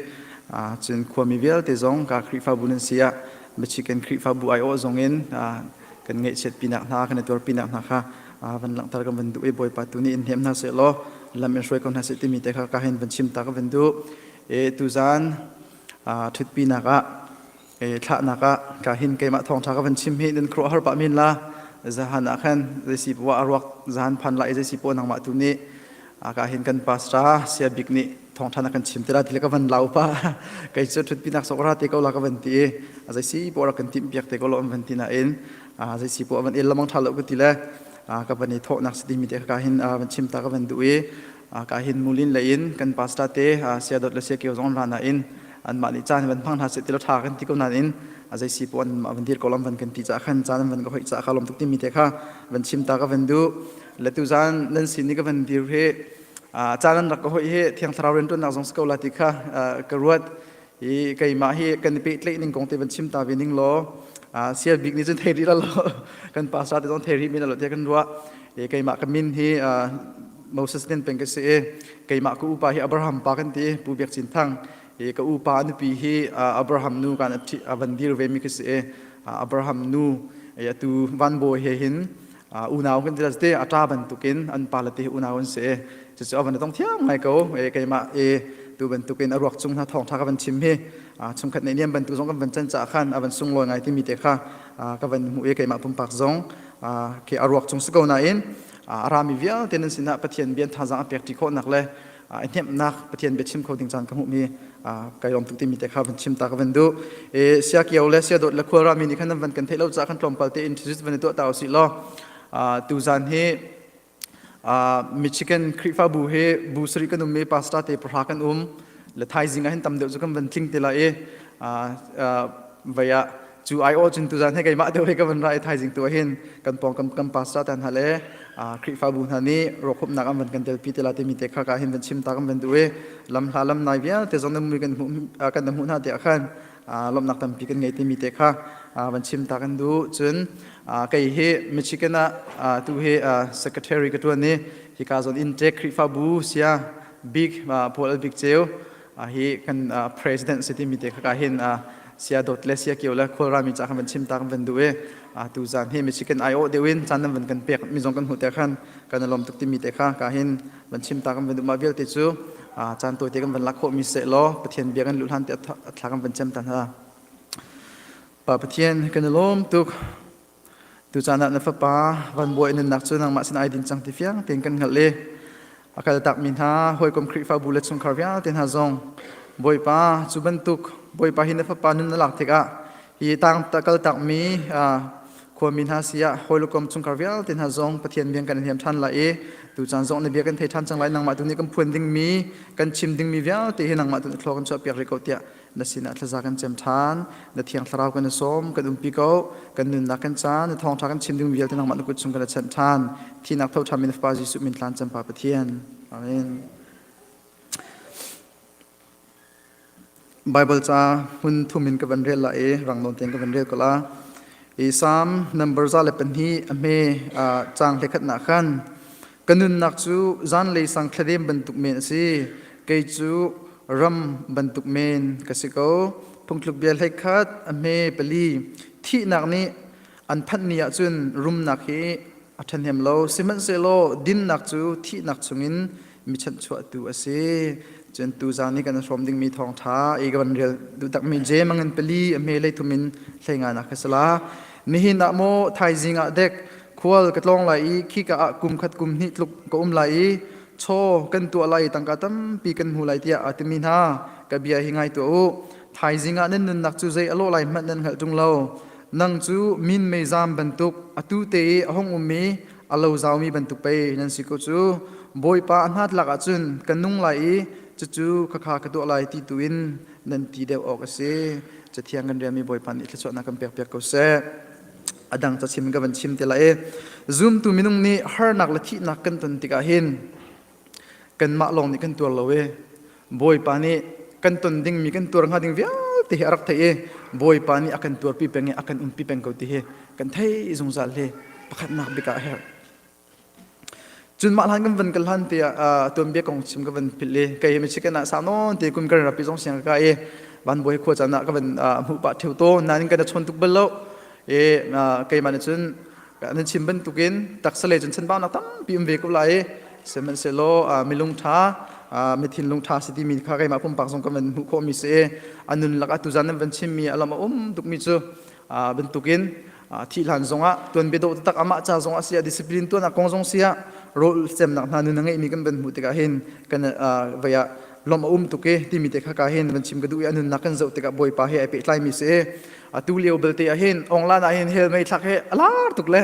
cun khuami vialte zong ka Khrihfabu nan si ah Michigan Khrihfabu aiawh zong in kan ngaihchiatpinak hna kan i tuarpinak hna kha van langhter kan van duh i Bawipa tu nih in hnem hna seh law lam in hruai ko hna seh timi te kha ka hin van chim ta ka van duh. E tuzan ṭhutpinak ah e thlahnak ah ka hin keimah thawngṭha ka van chim hi nan khuaruah har pah men la zahan ah khan zeisi poah a ruak zahan phan la i zeisi poah nangmah tu nih ka hin kan pastor sia bik nih thawngṭha na kan chim te la ti le ka van lau pa kei cu ṭhutpinak sok ra te ko la ka van ti i zeisi poah rak kan timh piak te ko lo an van ti nain zeisi poah van el lamang ṭha lo ka ti le ka van i thawhnak si timi te ka hin van chim ta ka van duh i ka hin mulin le in kan pastor te sia dot le sia kio zong ra na in anmah nih caan van hmang hna seh ti lo ṭha kan ti ko nain zeisi poah an van dir ko lam van kan ti ca khan caan van ka hoih ca kha lom tuk timi te kha van chim ta ka van duh le tu zan nan sin ni ka van dir hi caan an rak ka hoih hi thiang thlarau rianṭuannak zong si ko la ti kha ka ruat i keimah hi kan i pehtlaih ning kong te van chim ta ve ning law sial bik nih cun thei rih lo kan pastor te zong thei rih men lo tiah kan ruah i keimah ka min hi Moses nen peng ka si i keimah ka upa hi Abraham pa kan ti Pu Biak Cin Thang i ka upa nupi hi Abraham nu kan a van dir ve mi ka si i Abraham nu atu van bawi he hin unau kan ti te a ṭa bantukin an pa le te unau an si cucu a van tong thiam ngai ko e keimah e tu bantukin a ruak cung hna thawngṭha ka van chim hi chungkhat neih niam bantuk zong kan van can caah khan a van sunglawi ngai timi te kha ka van hmuh i keimah pumpak zong ke a ruak cung si ko nain a rami vialte nan sinah Pathian bia thazaang a pek ṭi khawhnak le a hnemhnak Pathian bia chim kho ding caan ka hmuhmi kai lawm tuk timi te kha van chim ta ka van duh e sia kio le sia dawt le khual rami nih khan nan van kan theih lo caah kan tlawmpal te in thizit van i tuah ta usih law tu zan hi Michigan Khrihfabu hi bu sarih kan um i pastor te pahra kan um le thaizing ah hin tam deuh cu kan van tling te la i vei ah cu ai aw cun tuzan he keimah deuh he ka van ra i thaizing tu ah hin kan pawng kan kan pastor ta hna le Khrihfabu hna nih rawkhupnak an van kan telpi te la timi te kha ka hin van chim ta kan van duh i lam hla lam nai vialte zong nan mui kan hmuh kan hmuh hna te ah khan lawmhnak tampi kan ngei timi te kha van chim ta kan duh cun kei hi Michigan ah tu hi secretary ka tuan i hika zawn intake Khrihfabu sia bik Paul Al Bik Ceu hi kan president si timi te kha hin sia dot le sia kio le khualrami ca kan van chim ta kan van duh i tu zan hi Michigan ai awh deuh in caan nan van kan pek mi zong kan hmuh te khan kan lawm tuk timi te kha ka hin van chim ta kan van duh ma vialte cu caan tawi te kan van lak khawh mi seh law Pathian bia kan luh hlan te a thla kan van cem ta hna Pa Pathian kan i lawm tuk Tucaan ah na fapa van bawi nunnak cu nangmah sin ai din cang ti fiang tein kan hngalh i a kaltakmi hna hawikom Khrihfabu le chungkhar vialte hna zong Bawipa cu bantuk Bawipa hi na fapa nun na lak tikah hi tang kaltakmi khuami hna si ah hawikom chungkhar vialte hna zong Pathian biang kan hliam ṭhan lai i tucaan zong na bia kan thei ṭhan cang lai nangmah tu nih kan phuan dingmi kan chim dingmi vialte hi nangmah tu nih thlua kan chuahpiak rih ko tiah na sinah thlaza kan cem ṭhan na thiang thlarau kan i sawm kan umpi ko kan nunnak kan caan na thawngṭha kan chim ding vialte nangmah na kut chung kan i chanh ṭhan thihnak tho ṭhan min Fapa Jesuh min tlan cem Pa Pathian amen Bible ca hmun thum in ka van rel la i rang nawn tein ka van rel ko la i Psalm number 102 a hme caang hlekhat nak khan Ka nunnak cu zanlei sang thladem bantuk men a si. Kei cu ram bantuk men ka si ko. Phungthluk bia 11 a hme pali. Thihnak nih an phanh ni ahcun rumnak hi a ṭhahnem lo. Sihmanhsehlaw dinnak cu thihnak chungin Mi chanhchuahtu a si. Cun tuzaan i kan hrawm dingmi thawngṭha i ka van rel duh takmi Jeim a ngan pali a hme lei thum in hlei nga nak kha si la. Nihin ah maw thaizing ah dek khual ka tlawng lai i khika ah kum khat kum hnih tluk ka um lai i chaw kan tuah lai i tangka tampi kan hmu lai tiah aa timi hna ka bia hi ngai tuah u. Thaizing ah nan nunnak cu zei a lawh lai hmanh nan hngalh ṭung lo. Nang cu min meizam bantuk atu te i a hung ummi a lo zaumi bantuk pei nan si ko cu. Bawipa a hnatlak ahcun ka nung lai i cucu khakha ka tuah lai ti tu in nan ti deuh awk a si. Cathiang kan relmi Bawipa nih thluachuahnak kan pekpiak ko seh. A dang cachim ka van chim te lai i zumtu minung nih harnak le thihnak kan ton tikah hin kanmah lawng nih kan tuar lo i Bawipa nih kan ton dingmi kan tuar hnga ding vialte hi a rak theih i Bawipa nih a kan tuarpi peng i a kan umpi peng ko ti hi kan theih zungzal hi pakhatnak bik ah a herh. Cun mah hlan kan van kal hlan te ah tuanbia kong chim ka van philh i kei hi Michigan ah sau nawn te kum kan rapi zong siang ka i vanbawi khua caan ah ka van hmuh pah theu tawn nain kan chawn tuk bal lo i keimah nih cun nan chim bantukin taksa lei cun chanbaunak tampi um ve ko lai i sihmanhsehlaw milung ṭha mi thinlung ṭha si timi kha keimah pumpak zong kan van hmuh khawhmi si i a nun lakah tuzan nan van chimmi a lam a um tukmi cu bantukin thih hlan zongah tuanbia dawh taktak amah ca zongah siah discipline tuannak kong zong siah rawl cemnak hna nun a ngeihmi kan van hmuh tikah hin kan vei ah lawmh a um tuk i timi te kha ka hin van chim ka duh i a nunnak kan zoh tikah Bawipa he ai pehtlaimi si i atu lio belte ah hin onglan ah hin hell mei thlak he a lar tuk le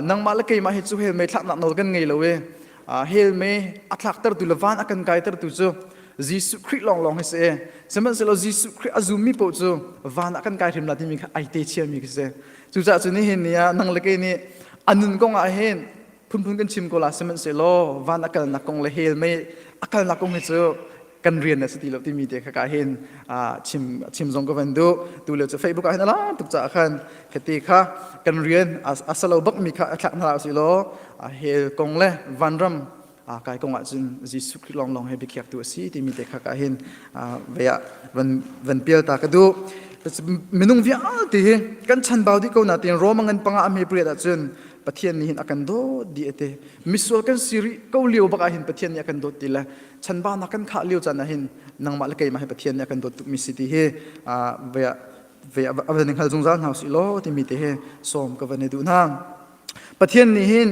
nangmah le keimah hi cu hell mei thlaknak nawl kan ngei lo i hell mei a thlaktertu le van a kan kaitertu cu Jesuh Khrih lawnglawng hi si sihmanhsehlaw Jesuh Khrih a zummi paoh cu van ah kan kai hrim la timi kha ai te chiami khi si cucaah cu nihin ni ah nang le kei nih a nun kong ah hin phunphun kan chim ko la sihmanhsehlaw van a kalnak kong le hell mei a kalnak kong hi cu kan rian a si ti lo timi te kha ka hin chim chim zong ka van duh tu lio cu Facebook ah hin a lar tuk caah khan khati kha kan rian a salo bak mi kha a thlak hna usih law hell kong le vanram kai kong ah cun Jesuh Khrih lawnglawng he biakhiaktu a si timi te kha ka hin ve ah van van pial ta ka duh minung vialte hi kan chanbau dih ko na tin Roma ngan panga a hme priat ahcun Pathian nih hin a kan dawt dih ate misual kan si rih ko lio bak ah hin Pathian nih a kan dawt ti le chanbaunak kan khah lio caan ah hin nangmah le keimah hi Pathian nih a kan dawt tukmi si ti hi ve ve a van hngal zungzal hna usih law timi te hi sawm ka van i duh hna Pathian nih hin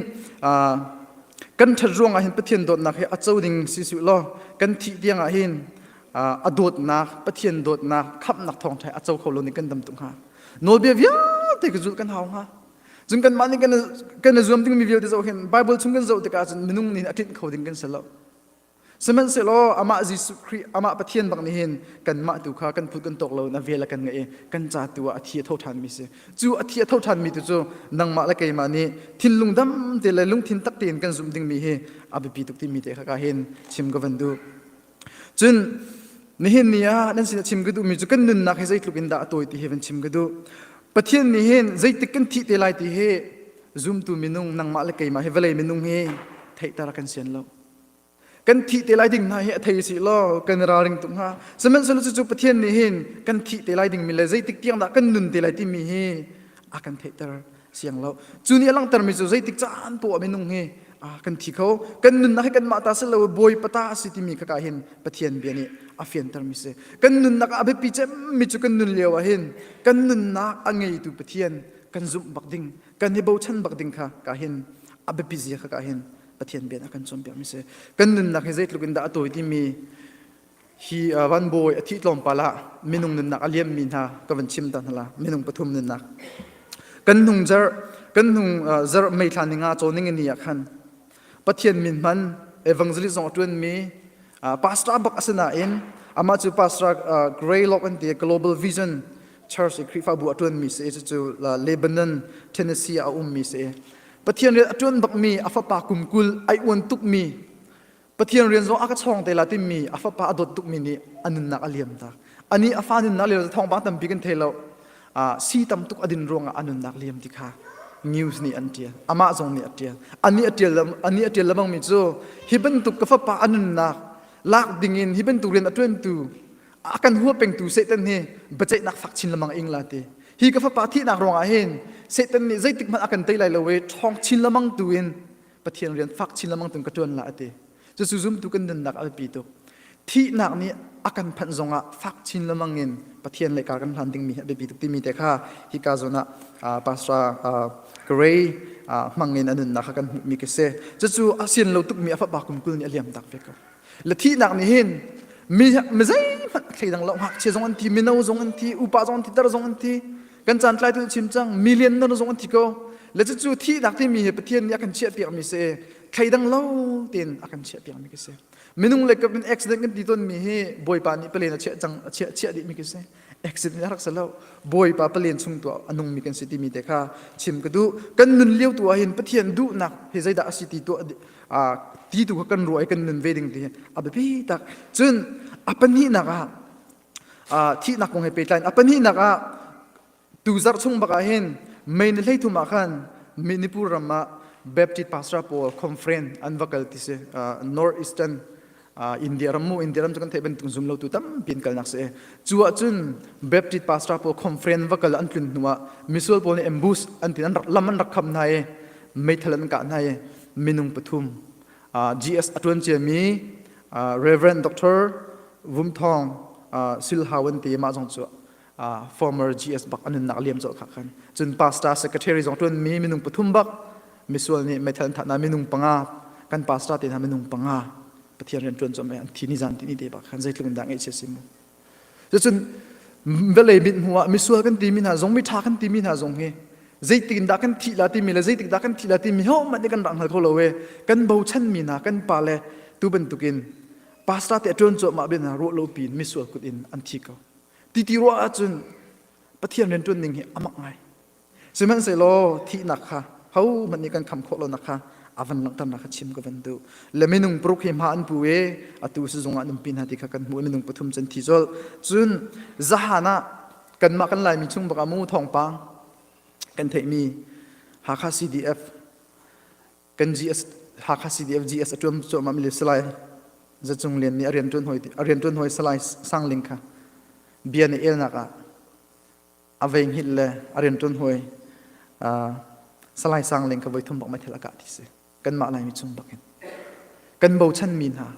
kan ṭhat ruangah hin Pathian dawtnak hi a co ding si suh law kan thih tiangah hin a dawtnak Pathian dawtnak khamhnak thawngṭha a co kho lo ning kan dam tuk hnga nawlbia vialte ka zulh kan hau hnga cun kanmah nih kan i zuam dingmi vialte zoh hin Bible chung kan zoh tikah cun minung nih a tlinh kho ding kan si lo Sihmanhsehlaw amah Jesuh Khrih amah Pathian bak nih hin kanmah tu kha kan phut kan tawk lo na vel a kan ngeih i kan ca tu ah a thi a tho ṭhanmi si. Cu a thi a tho ṭhanmi tu cu nangmah le keimah nih thinlung dam te le lungthin tak tein kan zumh dingmi hi a biapi tuk timi te kha ka hin chim ka van duh. Cun nihin ni ah nan sinah chim ka duhmi cu kan nunnak hi zeitluk in dah a tawi ti hi van chim ka duh. Pathian nih hin zeitik kan thih te lai ti hi zumtu minung nangmah le keimah hi vawlei minung hi theihter a kan sian lo. Kan thih te lai ding hna hi a thei si law kan i ralring tuk hnga. Sihmanhsehlaw cucu Pathian nih hin kan thih te lai dingmi le zeitik tiang dah kan nun te lai timi hi a kan theihter siang lo. Cu nih a langhtermi cu zeitik caan poah minung hi kan thi kho. Kan nunnak hi kanmah ta si lo Bawipa ta a si timi kha ka hin Pathian bia nih a fiantermi si. Kan nunnak ah a biapi cemmi cu kan nun lio ah hin kan nunnak a ngeitu Pathian kan zumh bak ding, kan i bochan bak ding kha ka hin a biapi zia kha ka hin Pathian bia a kan cawnpiakmi si. Kan nunnak hi zeitluk in dah a tawi timi hi van bawi a thih tlawmpal ah minung nunnak a liammi hna ka van chim ta hna la minung pathum nunnak kan hnung zarh kan hnung zarh mei thla ninga caw ning ni ah khan Pathian min hman evangelist zong a ṭuanmi pastor bak a si nain amah cu pastor Greylock an ti Global Vision Church i Khrihfabu a ṭuanmi si cucu Lebanon Tennessee ah a ummi si Pathian rian a ṭuan bakmi a fapa kum 20 ai uan tukmi Pathian rian zong a ka chawng te la timi a fapa a dawt tukmi nih a nunnak a liam tak. Ani a fa nunnak liam thawngpang tampi kan thei lo. Si tam tuk a din ruangah a nunnak liam ti kha news nih an ṭial. Amah zong nih a ṭial. Ani a ṭial ani a ṭial lemangmi cu hi bantuk ka fapa a nunnak lak dingin hi bantuk rian a ṭuantu a kan hua pengtu Satan hi biaceihnak fak chin lemang ing la ti. Hi ka fapa thihnak ruangah hin Satan nih zeitik hmanh a kan tei lai lo i ṭhawng chin lemang tu in Pathian rian fak chin lemang tu in ka ṭuan la a ti. Cucu zumtu kan nunnak a biapi tuk. Thihnak nih a kan phanh zongah fak chin lengmang in Pathian le kar kan hlan dingmi hi a biapi tuk timi te kha hika zawn ah Pastor Gray hmang in a nunnak kha kan hmuhmi ka si. Cucu a sian lo tukmi a fapa kum 20 nih a liam tak ve ko. Le thihnak nih hin mi mi zeihmanh thleidang lo ngakchia zong an thi mino zong an thi upa zong an thi tar zong an thi kan caan tlai tu chim cang million na zong an thi ko le cucu thihnak timi hi Pathian nih a kan chiah piakmi si thleidang lo tein a kan chiah piakmi ka si minung le kap in accident kan ti tawnmi hi Bawipa nih palen a chiah cang a chiah chiah dihmi ka si accident a rak si lo Bawipa palen chung tu a nungmi kan si timi te kha chim ka duh kan nun lio tu ah hin Pathian duhnak hi zeidah a si ti tu ti tu kha kan ruah i kan nun ve ding ti hi a biapi tak cun a pahnihnak ah thihnak kong he pehtlai in a pahnihnak ah tu zarh chung bak ah hin May ni 13 ah khan Manipur ram ah Baptist pastor pawl conference an va kal ti si North Eastern India ram mu India ram cu kan theih bantuk zum lo tu tampi an kalnak si cu ah cun Baptist pastor pawl conference va kal an tlun hnu ah misual pawl nih ambush an tin an rak lam an rak kham hna i meithal an kah hna i minung pathum GS a tuan ciami Reverend Dr. Vum Thawng Silhawan ti mah zong cu former GS bak an nunnak liam colh kha khan cun pastor secretary zong tuan mi minung pathum bak misual nih meithal an thah na minung panga kan pastor te hna minung panga Pathian rian tuan chom an thi ni zan ti ni te bak khan zeitluk in dah ngaihchia si mu cucun vawlei mit hmu ah misual kan timi hna zong mitha kan timi hna zong hi zeitik in dah kan thih la timi le zeitik dah kan thih la timi ho mah nih kan rak hngal kho lo e kan bochan mi hna kan pa le tu bantukin pastor te atuan cuahmah bin ruah lo piin misual kut in an thi ko ti ti ruah ahcun Pathian rian ṭuan ning hi a mak ngai sihmanhsehlaw thihnak kha ho hmanh nih kan kham khawh lonak kha a van langhternak kha chim ka van duh le minung paruk hi hma an pu i atu sizung ah an umpi hna ti kha kan hmuh i minung pathum can thi colh cun zahan ah kanmah kan Laimi chung bak ah mu thawngpang kan theihmi Hakha CDF kan GS Hakha CDF GS a ṭuan cuahmah mi le Salai Zacung Lian nih a rian ṭuan hawi a rian ṭuan hawi Salai Sangling kha bia na elnak ah a vei hngilh le a rian ṭuan hawi Salai Sangling kha voi thum bak meithal a kah ti si kanmah Laimi chung bak in kan bochan mi hna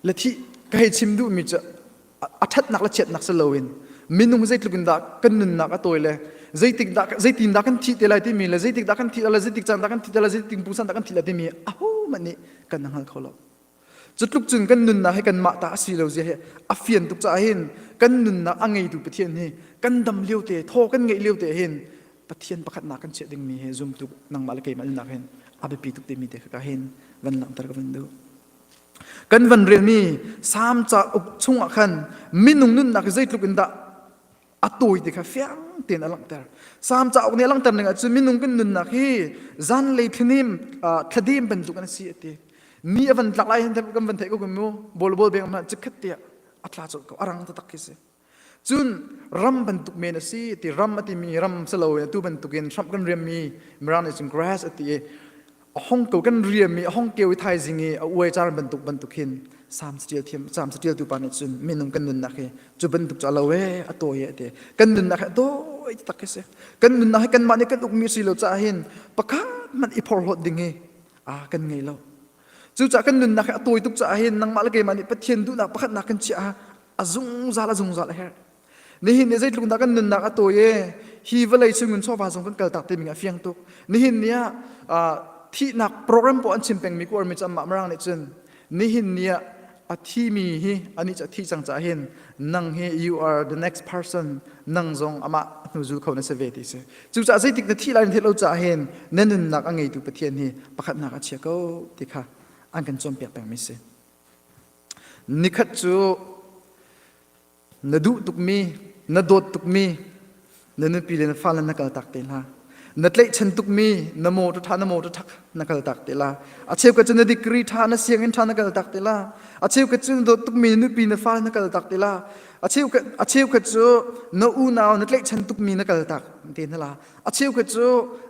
le thih ka hei chim duhmi cu a ṭhatnak le chiatnak si loin minung zeitluk in dah kan nunnak a tawi le zeitik dah zeitin dah kan thih te lai timi le zeitik dah kan thih lai zeitik caan dah kan thih te lai zeitik pungsan dah kan thih lai timi ahohmanh nih kan hngal kho lo cutluk cun kan nunnak hi kanmah ta a si lo zia hi a fian tuk caah hin kan nunnak a ngeitu Pathian hi kan dam lio te thaw kan ngeih lio te hin Pathian pakhatnak kan chiah dingmi hi zumtu nangmah le keimah nunnak hin a biapi tuk timi te kha hin van langhter ka van duh Kan van relmi Salm cauk chungah khan minung nunnak hi zeitluk in dah a tawi ti kha fiang tein a langhter. Salm cauk nih a langhter ning ahcun minung kan nunnak hi zanlei thlanim thladem bantuk an si a ti. Ni a van tlak lai hin kan van theih ko mu bol bol beng hmanh chikkhat tiah a tla colh ko a rang taktak khi si. Cun ram bantuk men a si ti ram a timi ram si lo atu bantukin hramh kan riammi Mirang nih cun grass a ti i a hong ko kan riammi a hong keu i thaizing i a uai car bantuk bantuk hin Salm catial thiam Salm catialtu pa nih cun minung kan nunnak hi cu bantuk cu a lo e a tawi e a ti kan nunnak hi a tawi taktak khi si kan nunnak hi kanmah nih kan ukmi si lo caah hin pakhat hmanh i phorhlawt ding hi a kan ngei lo cucaah kan nunnak hi a tawi tuk caah hin nangmah le keimah nih Pathian duhnak pakhatnak kan chiah a zungzal a zungzal a herh nihin ni zeitluk dah kan nunnak a tawi e hi vawlei chungin chawva zong kan kaltak timi a fiang tuk nihin ni ah thihnak program pawl an chim pengmi ku armi cu amah mirang nih cun nihin ni ah a thimi hi ani cu a thi cang caah hin nang hi you are the next person nang zong amah hnuzul kho na si ve ti si cucaah zeitik na thih lai na theih lo caah hin na nunnak a ngeitu Pathian hi pakhatnak a chia ko ti kha an kan cawnpiak pengmi si Nikhat cu na duh tukmi, na dawt tukmi na nupi le na fale na kaltak te hna. Na tlaihchan tukmi na motor ṭha na motor ṭhak na kaltak te la. A cheukhat cu na degree ṭha na sianginn ṭha na kaltak te la. A cheukhat cu na dawt tukmi na nupi na fale na kaltak te la. A cheukhat a cheukhat cu na unau na tlaihchan tukmi na kaltak te hna la. A cheukhat cu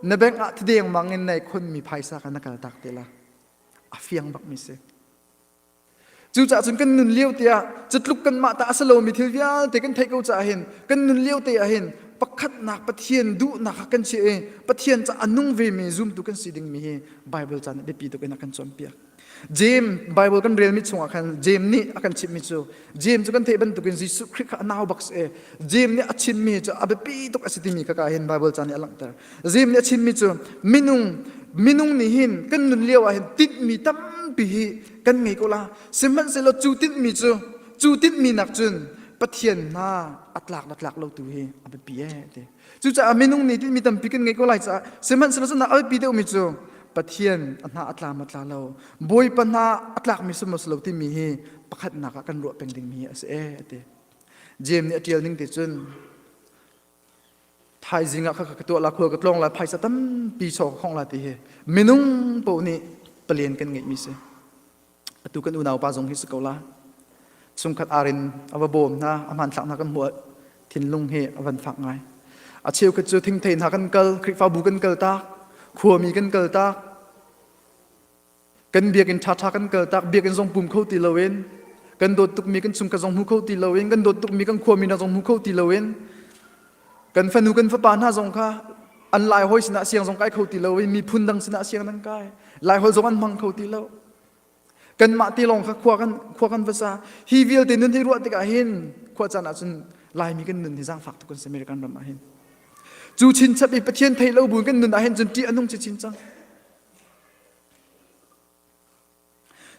na bank ah thideng mang in nai khonmi phaisa kha na kaltak te la. A fiang bakmi si. Cucaah cun kan nun lio te ah cutluk kanmah ta a si lomi thil vialte kan theih ko caah hin kan nun lio te ah hin pakhatnak Pathian duhnak kha kan chiah i Pathian ca a nung vemi zumtu kan si dingmi hi Bible ca nih biapi tuk in a kan cawnpiak. James Bible kan relmi chungah khan James nih a kan chimhmi cu James cu kan theih bantukin Jesuh Khrih kha a nau bak si. James nih a chimmi cu a biapi tuk a si timi kha ka hin Bible ca nih a langhter. James nih a chimmi cu minung minung nih hin kan nun lio ah hin tinhmi tampi hi kan ngei ko la. Sihmanhsehlaw cu tinhmi cu cu tinhmi nak cun Pathian hna a tlak le tlak lo tu hi a biapi ee ti. Cucaah minung nih tinhmi tampi kan ngei ko lai caah sihmanhsehlaw cu a biapi deuhmi cu Pathian a hna a tla maw tla lo Bawipa hna a tlakmi si maw si lo timi hi pakhatnak ah kan ruah peng dingmi a si ee a ti. James nih a ṭial ning te cun thaizing ah kha ka tuah la khual ka tlawng lai phaisa tampi chaw ka khong la ti hi minung paoh nih palen kan ngeihmi si. Atu kan unau pa zong hi si ko la. Chungkhat arin a va bawm hna, a hmanthlak hna kan hmuh thinlung hi a van fak ngai. A cheukhat cu thingthei hna kan kal, Khrihfabu kan kal tak, khuami kan kal tak, kan biakinn ṭhaṭha kan kal tak, biakinn zong pum kho ti loin, kan dawt tukmi kan chungkhat zong hmu kho ti loin, kan dawt tukmi kan khuami hna zong hmu kho ti loin, kan fanu kan fapa hna zong kha an lai hawi sinah siang zong kai kho ti lo i miphun dang sinah siang nan kai lai holh zong an hmang kho ti lo kanmah ti lawng kha khua kan khua kan va sa hi vialte nun hi ruah tikah hin khua caan ah cun laimi kan nun hi zaangfak tuk kan si American ram ah hin cu chinchap i Pathian thei lo bu kan nun ah hin cun ṭih a nung chin cang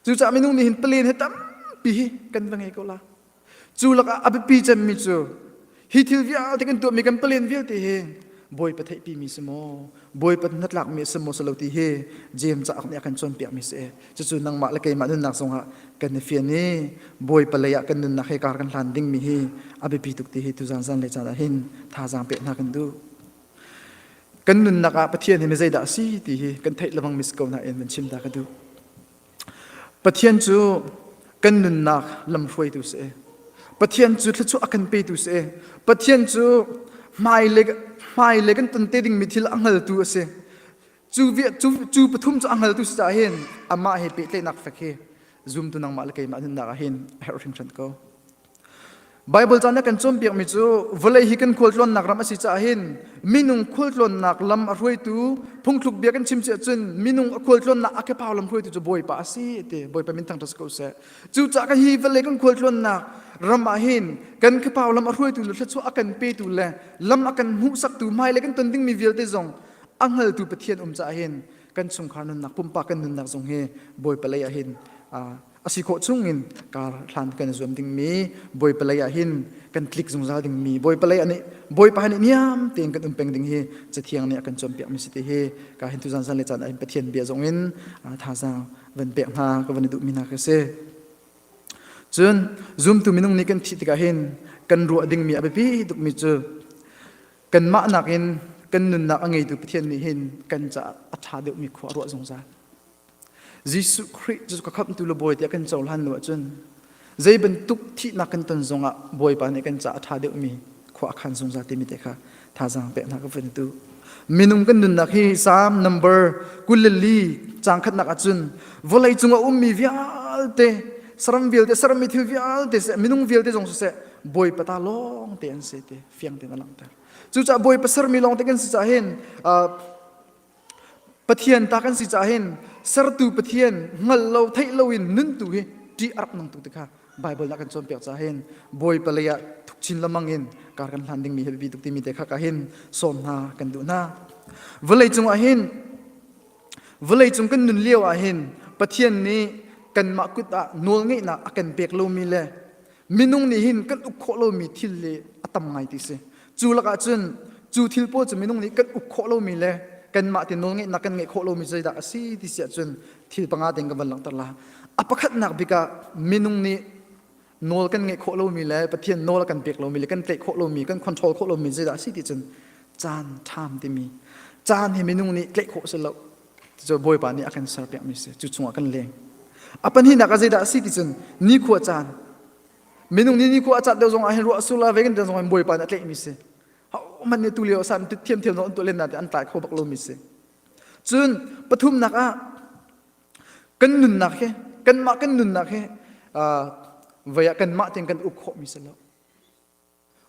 Cucaah minung nih hin palen hi tampi hi kan va ngei ko la. Cu lakah a biapi cemmi cu hi thil vialte kan tuahmi kan palen vialte hi Bawipa theihpimi si maw Bawipa hnatlakmi si maw si lo ti hi James cauk nih a kan cawnpiakmi si. Cucu nangmah le keimah nunnak zongah kan i fian i Bawipa lei ah kan nunnak he kar kan hlan dingmi hi a biapi tuk ti hi tuzan zan le caan ah hin thazaang pek hna kan duh. Kan nunnak ah Pathian hi mi zeidah a si ti hi kan theih lebang mis ko nain van chim ta ka duh. Pathian cu kan nunnak lamhruaitu si. Pathian cu thluachuah a kan petu si. Pathian cu hmailei hmailei kan ton te dingmi thil a hngaltu a si. Cu, cu, cu pathum cu a hngaltu si caah hin amah he pehtlaihnak fek hi zumtu nangmah le keimah nunnak ah hin a herh hringhran ko. Baibal ca nih a kan cawnpiakmi cu vawlei hi kan khualtlawnnak ram a si caah hin minung khualtlawnnak lam a hruaitu phungthluk bia kan chim si ahcun minung a khualtlawnnak a kephau lam hruaitu cu Bawipa a si ti Bawipa min thangṭhat si ko seh. Cucaah kan hi vawlei kan khualtlawnnak ram ah hin kan kephau lam a hruaitu le thluachuah a kan petu le lam a kan hmuhsaktu hmailei kan ton dingmi vialte zong a hngaltu Pathian um caah hin kan chungkhar nunnak pumpak kan nunnak zong hi Bawipa lei ah hin a si khawh chungin kar hlan kan i zuam dingmi Bawipa lei ah hin kan tlik zungzal dingmi Bawipa lei nih Bawipa nih niam tein kan um peng ding hi Cathiang nih a kan cawnpiak mi si ti hi ka hin tuzan zan le caan ah hin Pathian bia zong in thazaang van pek hna ka van i duhmi hna ka si. Cun zumtu minung nih kan thih tikah hin kan ruah dingmi a biapi tukmi cu kanmah nakin kan nunnak a ngeitu Pathian nih hin kan caah a ṭha deuhmi khua a ruah zungzal. Jesuh Khrih cu ka khamhtu le Bawi tiah kan cohlan lo ahcun zei bantuk thihnak kan ton zongah Bawipa nih kan caah a ṭha deuhmi khua a khan zungzal timi te kha thazaang pek hna ka van tu. Minung kan nunnak hi Psalm number 24 caang khatnak ahcun vawlei cung a ummi vialte saram vialte sarammi thil vialte seh minung vialte zong siseh Bawipa ta lawng te an si ti fiang tein a langhter. Cucaah Bawipa sermi lawng te kan si caah hin Pathian ta kan si caah hin sertu Pathian hngal lo theih lo in nun tu hi ṭih a rak nung tuk ti kha Bible nih a kan cawnpiak caah hin Bawipa lei ah thuk chin lengmang in kar kan hlan dingmi hi biapi tuk timi te kha ka hin sawm hna kan duh hna. Vawlei cung ah hin vawlei cung kan nun lio ah hin Pathian nih kanmah kut ah nawlngeihnak a kan pek lomi le minung nih hin kan uk khawh lomi thil le a tam ngai ti si cu lakah cun cu thil pawl cu minung nih kan uk khawh lomi le kanmah te nawlngeihnak kan ngeih khawh lomi zeidah a si ti si ahcun thil panga tein kan van langhter la a pakhatnak bik ah minung nih nawl kan ngeih khawh lomi le Pathian nawl a kan pek lomi le kan tlaih khawh lomi kan control khawh lomi zeidah a si ti cun caan ṭham timi caan hi minung nih tlaih khawh si lo Cucu Bawipa nih a kan serpiakmi si. Cu chungah kan leng. A pahnihnak ah zeidah a si ti cun nikhua caan. Minung nih nikhua a cat deuh zong ah hin ruah sur la ve kan zong hin Bawipa nih a tlaihmi si. Hohmanh nih tu lio san thiamthiam zong an tuah len nain an tlai kho bak lomi si. Cun pathumnak ah kan nunnak hi kanmah kan nunnak hi vei ah kanmah tein kan uk khawhmi si lo.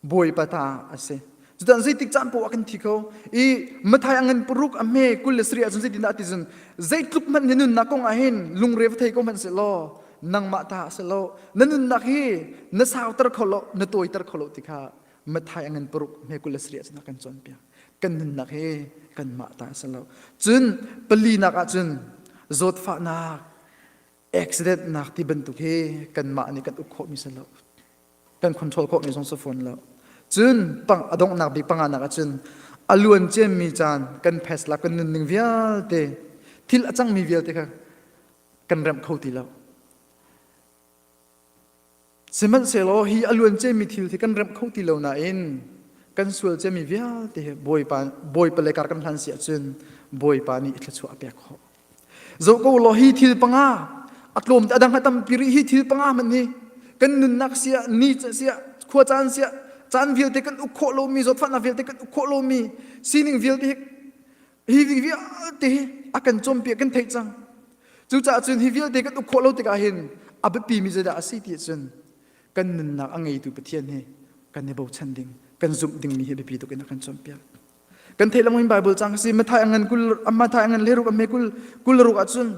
Bawipa ta a si. Cutan zeitik caan poah kan thi kho. I Mathai a ngan paruk a hme 27 ahcun zeitindah a ti cun zeitluk hmanh na nunnak kong ah hin lungre va thei ko hmanh seh law nangmah ta a si lo. Na nunnak hi na sauter kho lo, na tawiter kho lo ti kha Mathai a ngan paruk hme 27 ahcun a kan cawnpiak. Kan nunnak hi kanmah ta a si lo. Cun palinak ahcun zawtfahnak, accident nak ti bantuk hi kanmah nih kan uk khawhmi si lo. Kan control khawhmi zong si fawn lo. Cun pang a donghnak bik panganak ahcun a luan ciammi caan kan past life kan nunning vialte thil a cangmi vialte kha kan remh kho ti lo. Sihmanhsehlaw hi a luan ciami thil hi kan remh kho ti lo nain kan sual ciami vialte hi Bawipa Bawipa le kar kan hlan si ahcun Bawipa nih thluachuah a pek khawh. Zoh ko law hi thil panga a tlawm a dang a tampi rih hi thil panga hmanh hi kan nunnak siah ni siah khua caan siah caan vialte kan uk khawh lomi zawtfahnak vialte kan uk khawh lomi sining vialte hi hi vialte hi a kan cawnpiak kan theih cang. Cucaah cun hi vialte kan uk khawh lo tikah hin a biapimi zeidah a si ti ahcun kan nunnak a ngeitu Pathian hi kan i bochan ding, kan zumh dingmi hi biapi tuk in a kan cawnpiak. Kan theih lengmang Bible cang si Matthai a ngan kul Matthai a ngan leruk a me kul kul ruk ahcun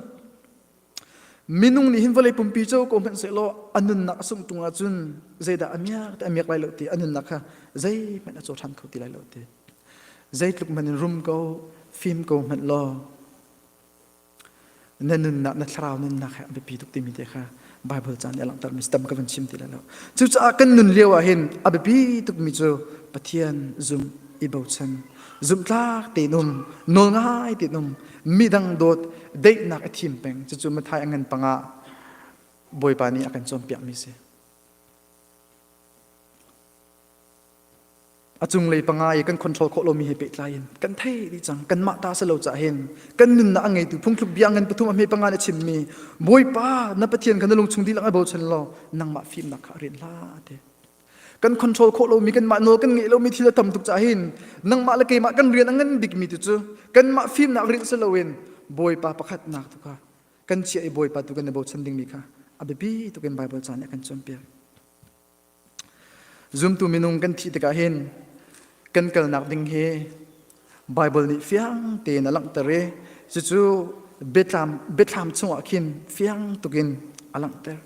minung nih hin vawlei pumpi co ko hmanh sehlaw a nunnak a sungh tung ahcun zeidah a miak te a miak lai lo ti a nunnak kha zeihmanh a caw ṭhan kho ti lai lo ti zeitluk hmanh in rum ko fim ko hmanh law na nunnak na thlarau nunnak he a biapi tuk timi te kha Bible caan nih a langhtermi tam ka van chim ti lai lo. Cucaah kan nun lio ah hin a biapi tukmi cu Pathian zum i bochan zumhtlak tein um nawlngai tein um midang dawt daihnak a thim peng cucu Matthai a ngan panga Bawipa nih a kan cawnpiakmi si. A cunglei panga i kan control khawh lomi he pehtlai in kan thei dih cang kanmah ta si lo cah hin kan nunnak a ngeitu phungthluk bia ngan pathum a hme panga na chimmi Bawipa na Pathian kha na lungchung dihlak ai bochan law nangmah fimnak kha a rian hlah te kan control khawh lomi kanmah nawl kan ngeih lomi thil a tam tuk cah hin nangmah le keimah kan rian a ngan bikmi tu cu kanmah fimnak rinh si loin Bawipa pakhatnak tu kha kan chiah i Bawipa tu kan i bochan dingmi kha a biapi tuk in Bible ca nih a kan cawnpiak. Zumtu minung kan thih tikah hin kan kalnak ding hi Bible nih fiang tein a langhter i cucu biathlam, biathlam chungah khin fiang tukin a langhter.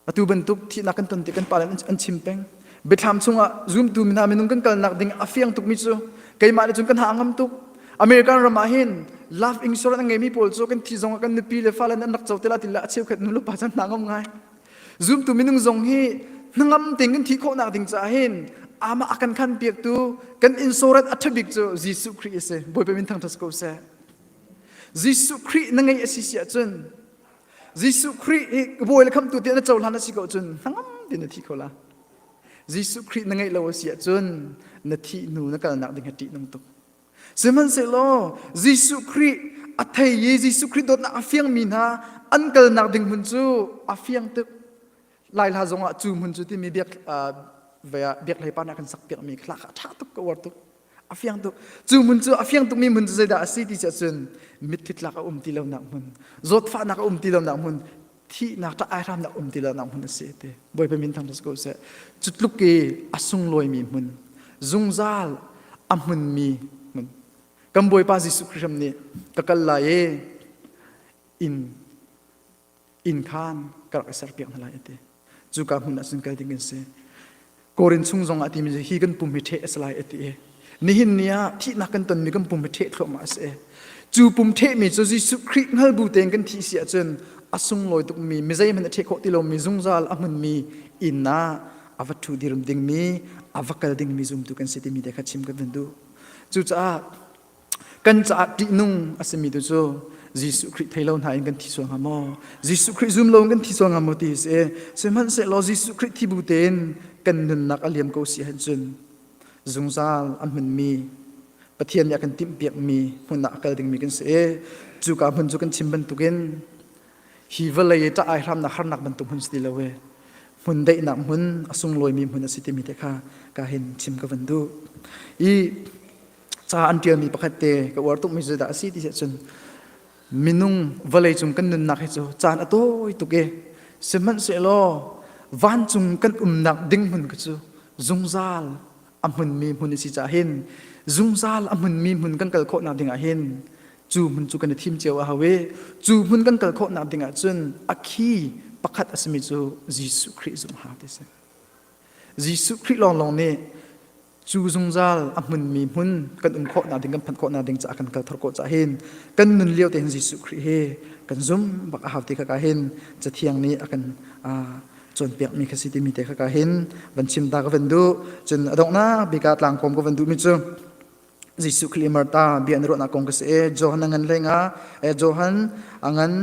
Atu bantuk thihnak kan ton tik kan pale an chim peng. Biathlam chungah zumtu hna minung kan kalnak ding a fiang tukmi cu keimah nih cun kan ha ngam tuk. American ram ah hin life insurance a ngeimi pawl cu kan thi zong ah kan nupi le fale an rak co te la ti la a cheukhat nu le pa chan hna ngam ngai. Zumtu minung zong hi hnangam tein kan thih khawhnak ding caah hin amah a kan khan piaktu kan insurance a ṭhabik cu Jesuh Khrih a si. Bawipa min thangṭhat ko seh. Jesuh Khrih na ngeih a si si ahcun Jesuh Khrih hi bawi le khamtu tiah na cohlan a si ko cun hnangam tein na thi kho la. Jesuh Khrih na ngeih lo a si ahcun na thih hnu na kalnak ding hi ṭihnung tuk. Sihmanhsehlaw Jesuh Khrih a thei i Jesuh Khrih dawtnak a fiangmi hna an kalnak ding hmun cu a fiang tuk. Lai hla zongah cu hmun cu timi biak biak hlei pa nih a kan sak piakmi hla kha a ṭha tuk ka uar tuk. A fiang tuk. Cu hmun cu a fiang tukmi hmun cu zeidah a si ti si ahcun mitthli tlak a um ti lonak hmun, zawtfahnak a um ti lonak hmun, thihnak ṭah aihramnak um ti lonak hmun a si ti. Bawipa min thangṭhat ko seh. Cu tluk i a sunglawimi hmun, zungzal a hmunmi hmun. Kan Bawipa Jesuh Khrih nih ka kal lai i inn inn khan ka rak i serpiak hna lai a ti. Cuka hmun ah cun kal ding kan si. Korin chung zong ah timi hi kan pum hi ṭheh a si lai a ti i nihin ni ah thihnak kan tonmi kan pum hi ṭheh thluahmah a si. Cu pum ṭhehmi cu Jesuh Khrih hngal bu tein kan thih si ahcun a sunglawi tukmi mi zeihmanh a ṭheh khawh ti lomi zungzal a hmunmi inn ah a va ṭhu dirum dingmi a va kal dingmi zumtu kan si timi te kha chim kan van duh. Cucaah Kan caah ṭihnung a simi tu cu Jesuh Khrih thei lo hna in kan thi sual hnga maw? Jesuh Khrih zum lo in kan thi sual hnga maw ti hi si. Sihmanhsehlaw Jesuh Khrih thi bu tein kan nunnak a liam ko si ahcun zungzal a hmunmi Pathian nih a kan timhpiakmi hmun ah a kal dingmi kan si i cuka hmun cu kan chim bantukin hi vawlei i ṭah ai hramnak harnak bantuk hmun si ti lo i hmun daihnak hmun a sunglawimi hmun a si timi te kha ka hin chim ka van duh. I ca an ṭialmi pakhat te ka uar tukmi cu zeidah a si ti ahcun minung vawleicung kan nunnak hi cu caan a tawi tuk i sihmanhsehlaw vancung kan umnak ding hmun kha cu Zungzal a hmunmi hmun a si caah hin zungzal a hmunmi hmun kan kal khawhnak dingah hin cu hmun cu kan i thim cio a hau i cu hmun kan kal khawhnak dingah cun a khi pakhat a simi cu Jesuh Khrih zumh hau ti si. Jesuh Khrih lawnglawng nih cu zungzal a hmunmi hmun kan um khawhnak ding kan phanh khawhnak ding caah kan kal thar khawh caah hin kan nun lio te hin Jesuh Khrih hi kan zum bak a hau ti kha ka hin cathiang nih a kan cawnpiakmi kha si timi te kha ka hin van chim ta ka van duh cun a donghnak bik ah tlangkawm ka van duhmi cu Jesuh Khrih Martha bia an ruahnak kong ka si e Johan a ngan hlei e Johan a ngan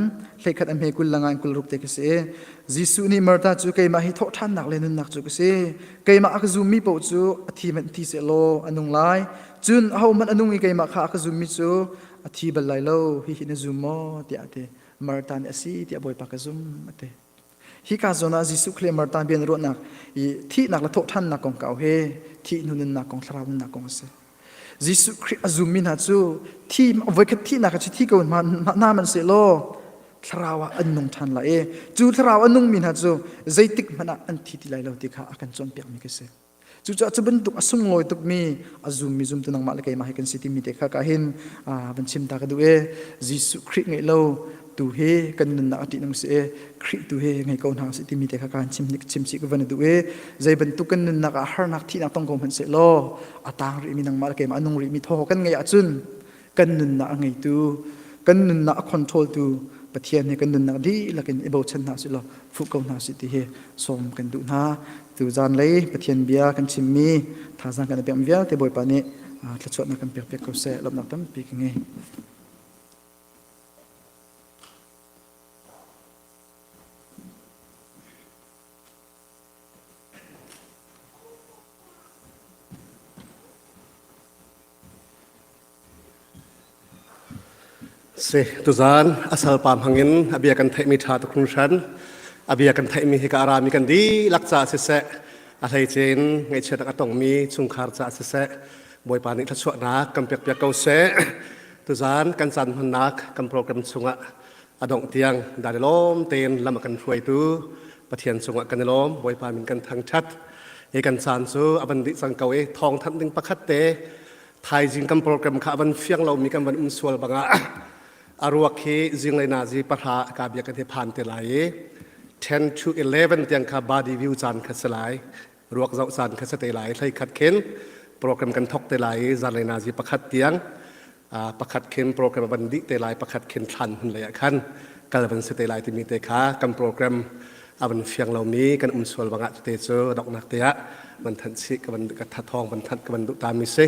hleikhat a hme 20 le nga in 20 ruk te ka si e Jesuh nih Martha cu keimah hi thawhṭhannak le nunnak cu ka si keimah a ka zummi paoh cu a thi hmanh thi seh law a nung lai cun ahohmanh a nung i keimah kha a ka zummi cu a thi bal lai lo hihi na zum maw tiah a ti Martha nih a si tiah Bawipa ka zum a ti Hika zawn ah Jesuh Khrih Martha bia na ruahnak i thihnak le thawhṭhannak kongkau he thih hnu nunnak kong thlarau nunnak kong a si. Jesuh Khrih a zummi hna cu thi voikhat thihnak cu thi ko hna man seh law thlarau ah an nung ṭhan lai i cu thlarau a nungmi hna cu zeitik hmanh ah an thi ti lai lo ti kha a kan cawnpiakmi ka si. Cucaah cu bantuk a sunglawi tukmi a zummi zumtu nangmah le keimah hi kan si timi te kha ka hin van chim ta ka duh e Jesuh Khrih ngeih lo tu hi kan nunnak a ṭihnung si e Khrih tu hi ngei ko hna si timi te kha ka chim chim chih ka van duh e zei bantuk kan nunnak ah harnak thihnak tong ko hmanh seh law a tang rihmi nangmah le keimah a nung rihmi thaw kan ngeih ahcun kan nunnak a ngeitu kan nunnak a control tu Pathian hi kan nunnak dihlak in i bochan hna sih law fuh ko hna sih ti hi sawm kan duh hna tu zan lei Pathian bia kan chimmi thazaang kan i pek vialte Bawipa nih thluachuahnak kan pek piak ko seh lawmhnak tampi ka ngei. Si, tuzaan a salpa hmangin a bia kan theihmi ṭha tuk hringhran. A bia kan theihmi hi ka arami kan dihlak caah siseh, a hleice in ngaihchiatnak a tongmi chungkhar caah siseh, Bawipa nih thluachuahnak kan pekpiak ko seh. Tuzaan kan caan hmannak kan program chungah a dongh tiang dan i lawm tein lam a kan hruaitu Pathian cungah kan i lawm Bawipa min kan thangṭhat hi kan caan cu a van dih cang ko i thawng thanh ding pakhat te thaizing kan program kha a van fiang lomi kan van um sual bangah a ruak hi zinglei nazi pahra ka bia kan hi phan te lai i 10 to 11 tiang kha body view caan kha si lai ruak zoh caan kha si te lai hlei khat khin program kan thok te lai i zanlei nazi pakhat tiang pakhat khin program van dih te lai pakhat khin thlan hun lei ah khan kal van si te lai timi te kha kan program a van fiang lomi kan um sual bangah te cu doknak te ah van thanh chih ka van ka thathong van thanh ka van duh ta mi si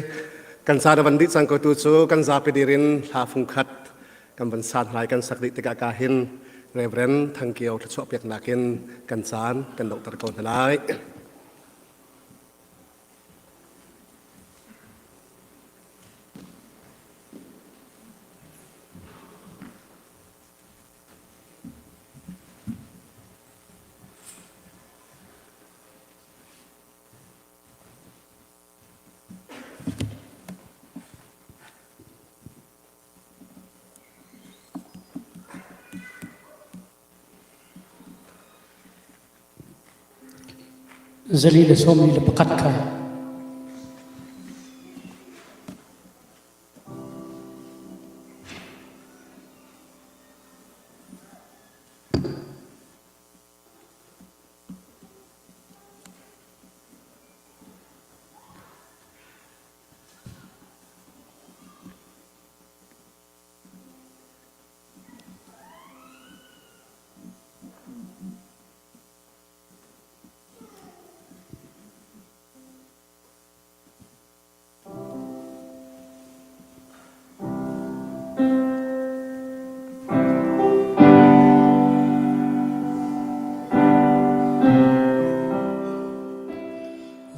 kan sa van dih cang ko tu cu kan zapi dirin hla fung khat kan van san hlai kan sak dih tikah ka hin Reverend Thangkio thluachuah piak nakin kan caan kan dokter ko hna lai. Zali le sawmli le pakhat kha.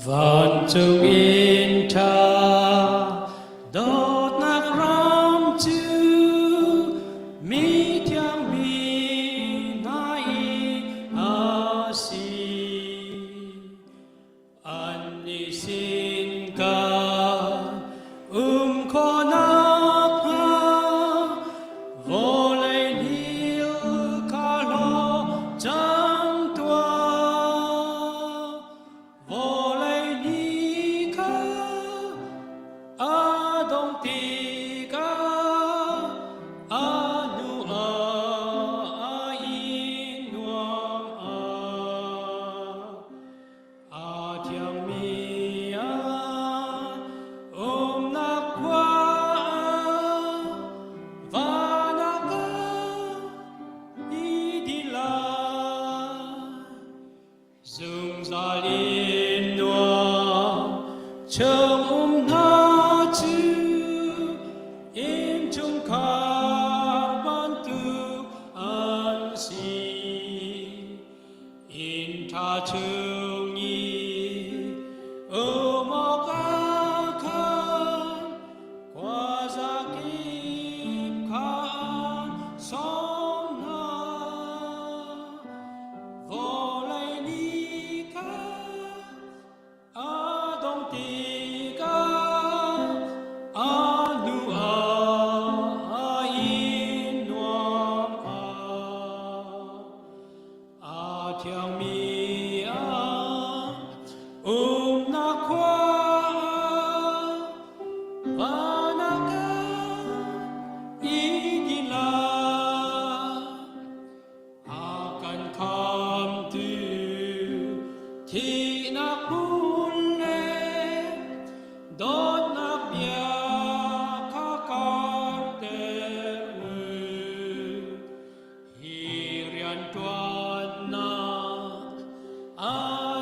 Vancung in ṭha Dawtnak ram cu mi thiang mi hna i a si. Annih sin ka um khawhnak hnga vawlei lil ka hlaw cang tuah. Vawlei ni. Inn nuam chung um hna cu innchungkhar bantuk an si. Inn ṭha chung i um awkah khan khuazakip kha an sawm hna. Vawlei nih kha a dong tikah a hnu ah a inn nuam ah a thiangmi ah umnak khua ah van ah ka i din lai. A kan khamtu thihnak hmun le dawtnak bia kha karter u. Hi rianṭuannak a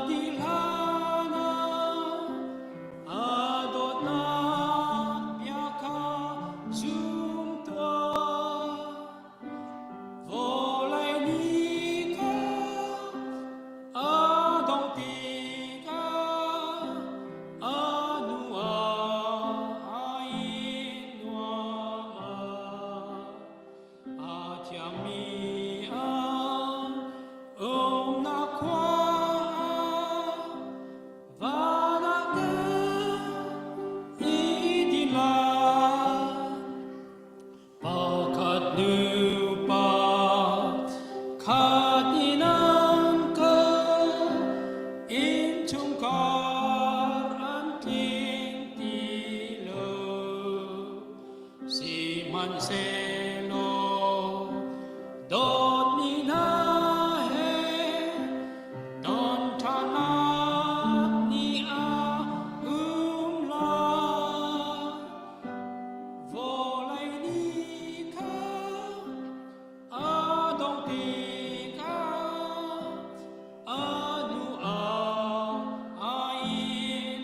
dih hlan ah a dawtnak bia kha zum tuah. Vawlei nih kha a dong tikah a nu ah ai nuam ah a thiangmi ah umnak khua ah van ah ka i din lai. Pakhat nupa khat in an kal, innchungkhar an tling ti lo. Sihmanhsehlaw dawtmi hna he don ṭhannak ni ah um lai. Vawlei nih kha a dong tikah a hnu ah ai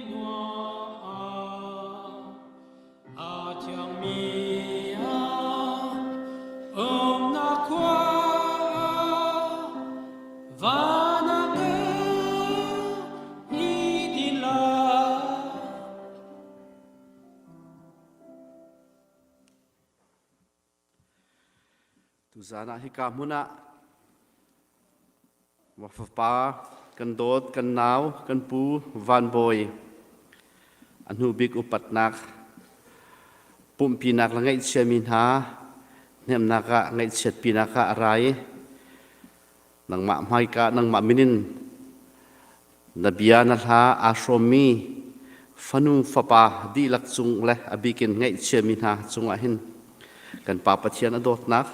nuam ah a thiangmi ah umnak khua ah van ah ka i din lai. Tuzan ah hika hmun ah va fapa kan dawt kan nau kan pu Van Bawi a hnu bik upatnak pumhpinak le ngaihchiami hna hnemhnak ah ngaihchiatpinak ah a ra i nangmah hmaika nangmah min in Na bia na hla aa hrawmmi fanu fapa dihlak cung le a bikin ngaihchiami hna cungah hin kan Pa Pathian a dawtnak,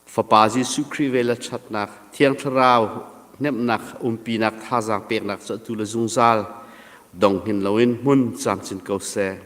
Fapa Jesuh Khrih vel le ṭhatnak, Thiang Thlarau hnemhnak, umpinak, thazaang peknak cu atu le zungzal dong hin loin hmun camcin ko seh.